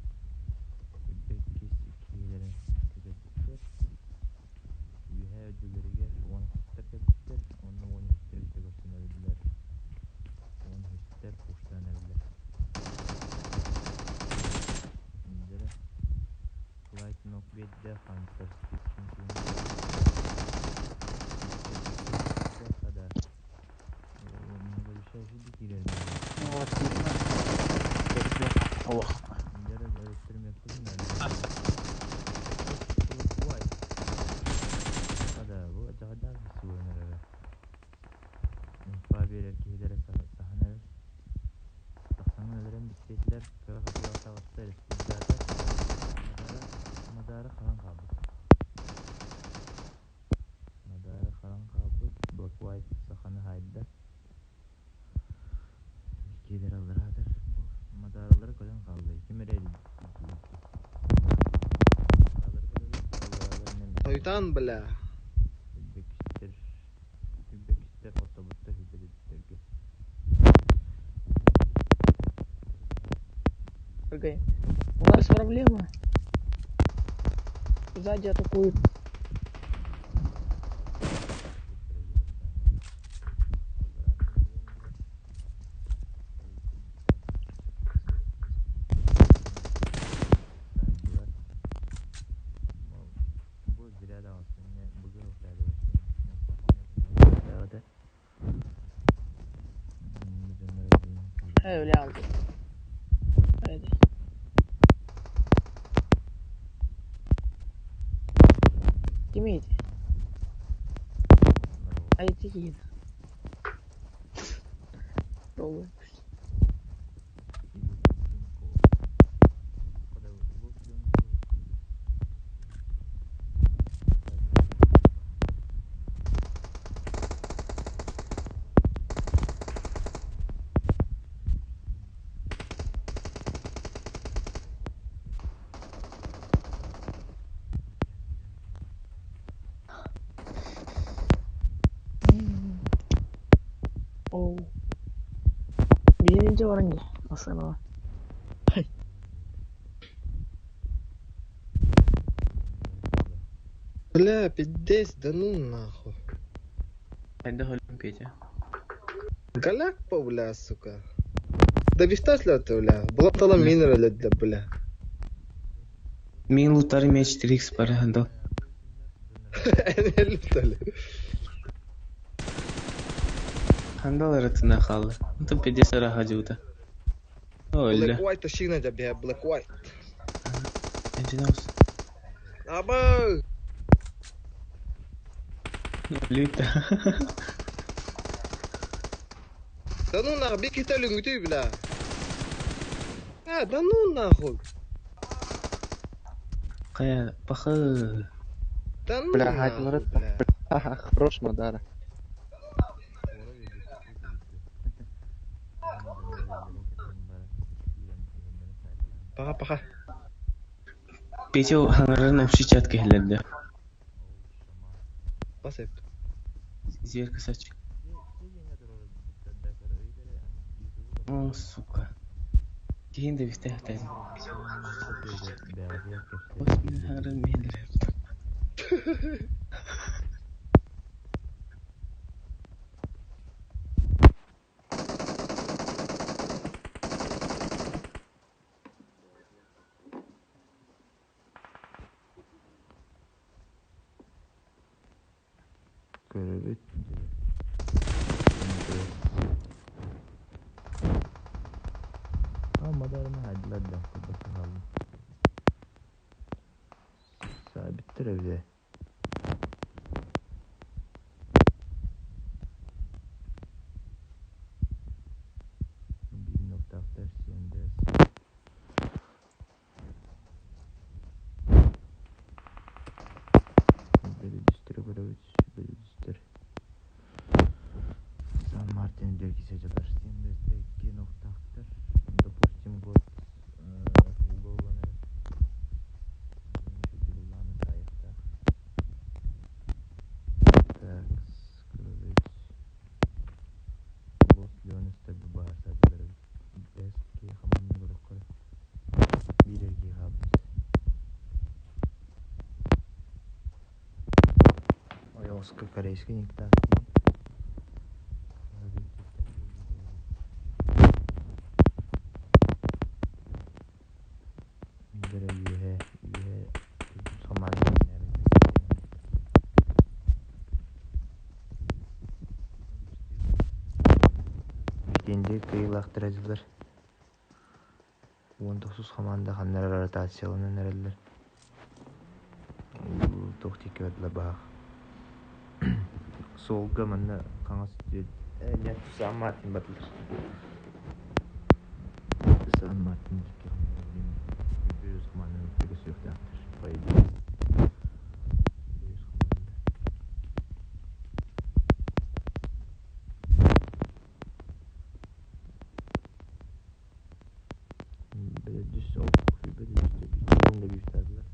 Иккис иккилэрин көтөрбүттэр. Үөһээ үрдүлэригэр уон үстэр кэлбиттэр, уонна уон үстэр үстэ көрсөн эрэллэр. Уон үстэр пуштаан эрэллэр. Клайд нок биэрдэ Хантер Биэрэр киһилэрэ саһан эрэр. Тахсаҥҥын өлөрөн бүттүтүлэр, кыра хатыыга таҕыста республиката Мадара харан хаалбыт. Мадара харан хаалбыт, Black White саханы хаайда. Иккиэлэр аллараатар. Мадаралары көтөн хаалла. Ким эрэ Хойутаан бля. Прыгаем. У нас проблема. Сзади атакуют. Öyle aldı. Öyle. Değil miydi? Haydi giydi. Dolu. Oh. Birinci varınca. Aslında. Бля, пиздец, да ну нахуй. Хайда холим Петя. Голяк по, бля, сука. Да бифташ ля ты, бля. Была тала минера, ля, да, бля. Мин лутар меч 4x пара хандал. Лютали. Хандал арытына халы. Онтон Петя сара хажута. Black Өллө. White шигна да бля, Black White. Энжинаус. Аба! Люта. Да ну нахуй, беги талю, бля. А, да ну нахуй. Кая пахы. Да ну Бля, нахуй, бля. Ха-ха, хорош Мадара. Паха, паха. Петя хаңарын общий чат кehлерде. Басып. Зверь косачик. О, сука. Кийин да бихте хатайм. Ос мин хаңарын мехлер. Көрөбүт. Мадарына хайдылар да курбакка хаалла. Саабиттер эбит. Биир ноктаахтар сиэндээс. Бөлүдүстөр көрөбүт, бөлүдүстөр. Сан Мартин дөркисе жатар. Сиэндесте икки ноктаахтар. Допустим, год уголланар. Шүтүлланы сайыктаах. Так, көрөбүт. Лос Леонестер бу баар садылар. Бэс ки хаманны көрөккөр. Биир ки хабыт. Ойоска корейский никтаах. Бире үөһэ үөһэ хамаан Кенде кыйылаахтар дьыллар. 19 хамаанда ханнар ротацияланан эрэллэр. Туох тиэки бардылар баах. Суолга манна хаҥас нет Сан Мартин бардылар. Сан Мартин икки хамаанда хамаандан өттүгэ сүөхтээхтэр. По идее. Үс хамаанда. Бөлөдүс ол бөлөдүстөр биирдэн да бүүстаадылар.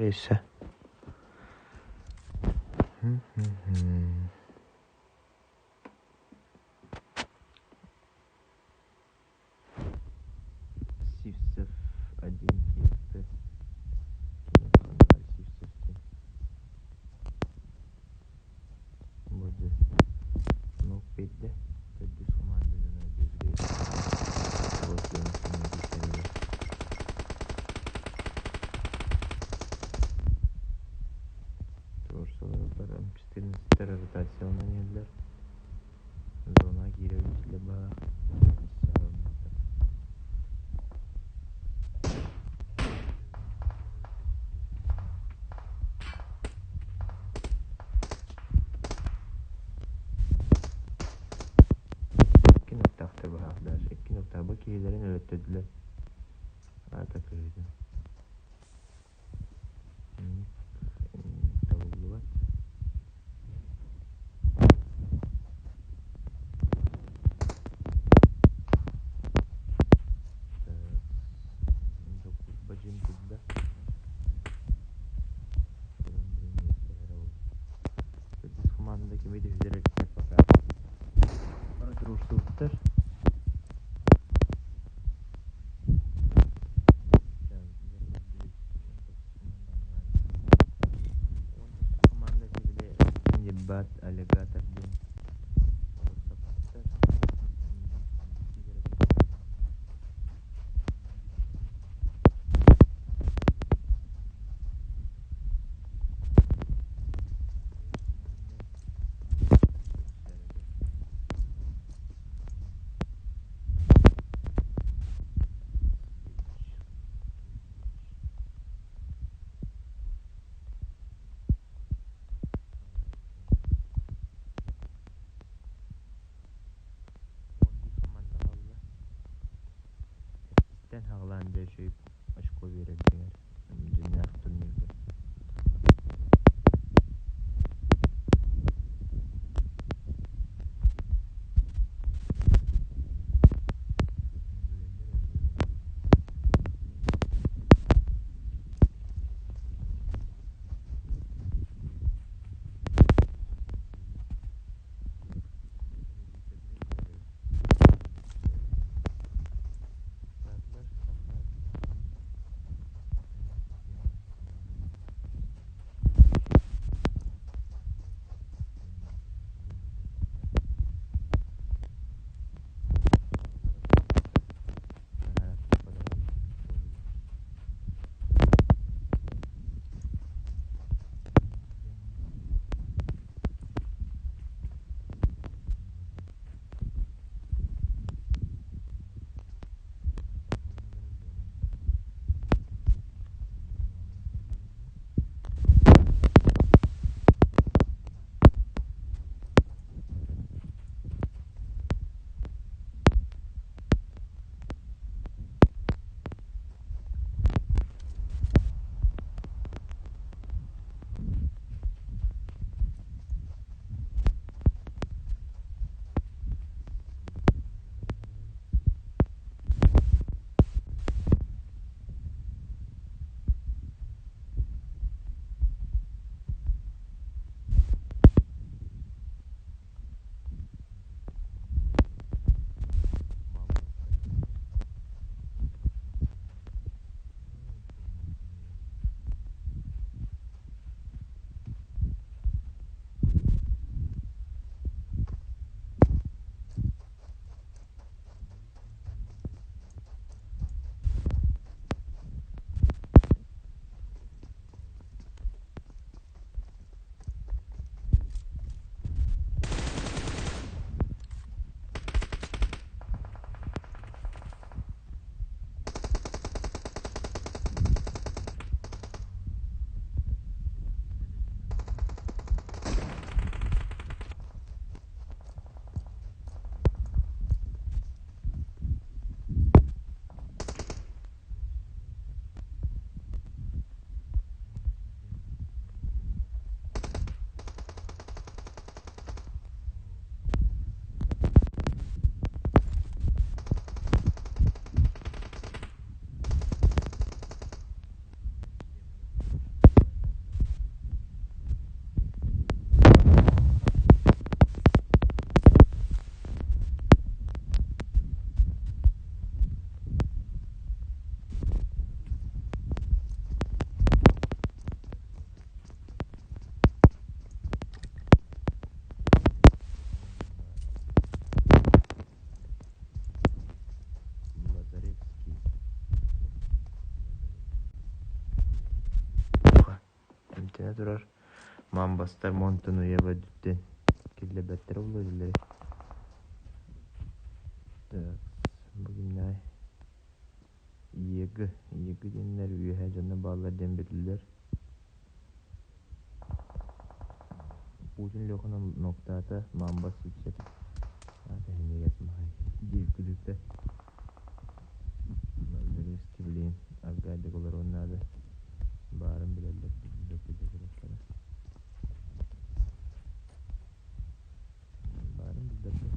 өссө. Сивцев один тиэстэ. Сивцев диэн. Бу нок биэрдэ. Төрдүс команда дьоно Туруорсалар М14 ротацияланан иһэллэр. Зона киирэбит либо Икки нуктаахтар быһаахтаах, икки нуктаах бу киһилэрин өлөттөрдүлэр. Аата кыһыытын. Табыллыбат. Бадьыым турда. Төрдүс хамаанда кими да үһүлэр эбиттэр пока. Бары туруорсубуттар. Команда били Дебат Аллигатор диэн туруорсубуттар. Сэттистэн саҕалаан дьэ үчүгэй очко биэрэр дьиҥэр дьиҥнээх турнирга. киирсэнэ турар. Мамбастар Монтануева өттүттэн киллэрбэттэрэ буолуо дииллэр. Так, бу кимнээҕий? Иегы, Иегы диэннэр үөһээ дьоно бааллар диэн биллэр. Путин Леханы ноктаата, Мамбас үксэ аата иһинигээс маһай диир күлүктэ. Залезки билигин аргайдык олоруон наада. Баарын билэллэр, билбэттэр. Баарын билбэттэр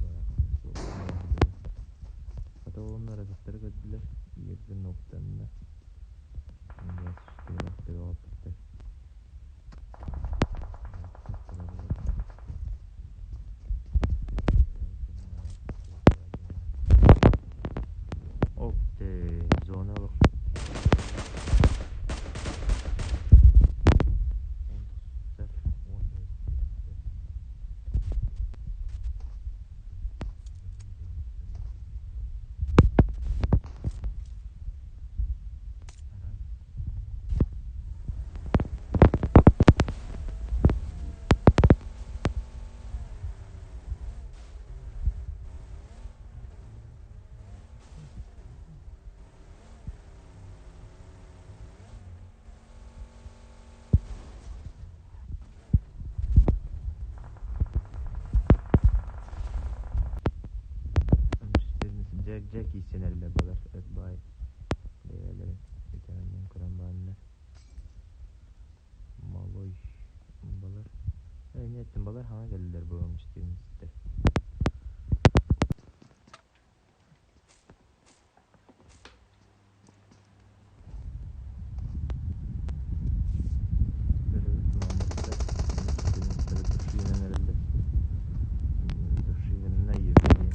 Хата уонна ырытыттары көрдүлэр, ийэргэ ноктанна. Ол зона олох Дьэ, дьэ киирсэнэллэр балар баай бэйэлэрин үтэһэннэн көрөн бараннар Малой балар эмиэ эттим балар хаҥа кэллилэр буолан истэр. Көрөбүт мааммыттар душинан эрэллэр душинанна Евгений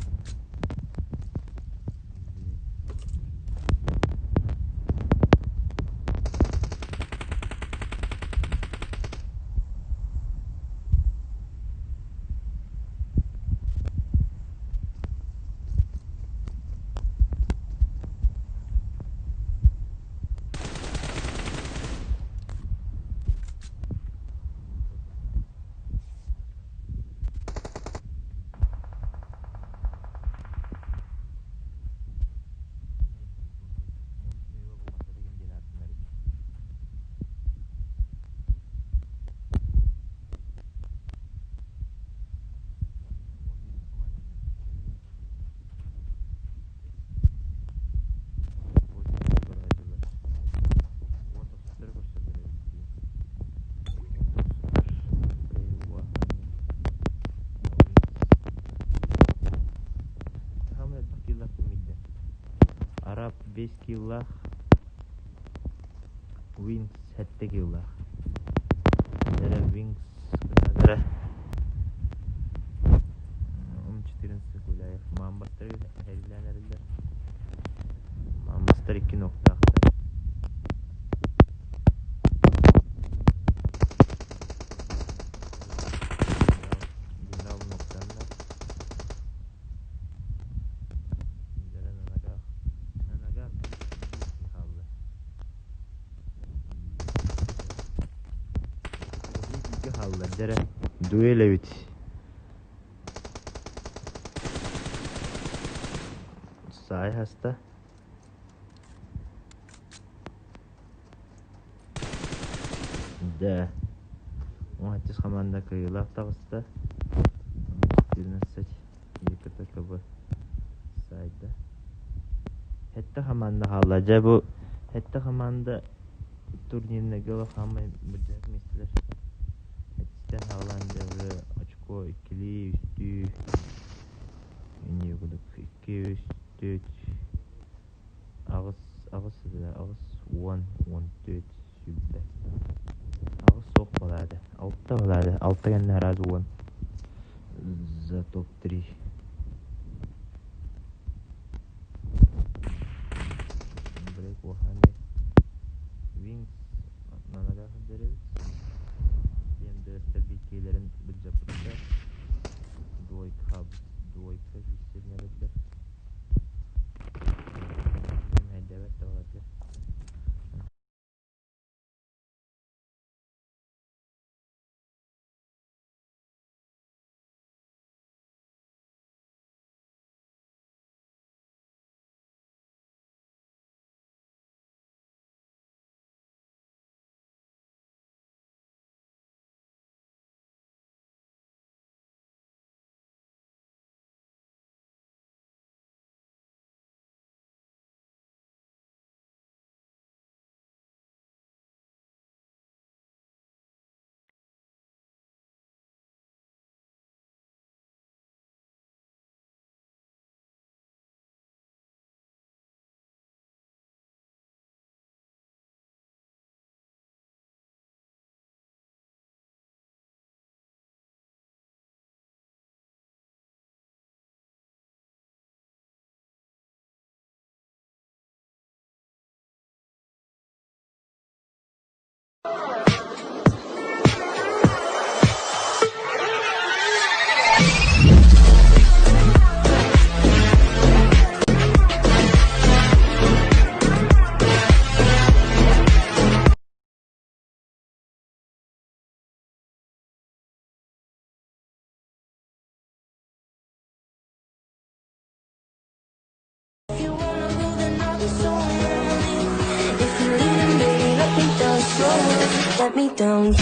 Араб 5 киллаах, Wings 7 киллаах. Wings 14 Гуляев Мамбастар эһэллээн эрэллэр. Мамбастар икки ноктаахтар. Генерал ноктанна. Нанагах. Нанагах хаалла. Хаалла дэрэ. Дуэль эбит. Саай хаста. Да. Уһаттыс хамаанда кыайыылаах таҕыста. 14 ЕКТКБ сайда. Сэттэ хамаанда хаалла. Дьэ бу сэттэ хамаанда турнирнарга улахаммай бырдьаак миэстэлэр. Сэттистэн хаалан дьэ уже очко иккилии, үстүү, инньэ курдук икки, үс, түөрт, аҕыс, аҕыс, аҕыс, уон, уон түөрт, сүүрбэ. Аҕыс суох балаада. Алта балаада. Алта кэннэ араас уон. За топ-3. Break Wahane Wings Нанага сылдьар БМДСтэр бииккиилэрин былдьаппыттар. Двойка двойка киирсэрин Мэйдэбэт да Let me down.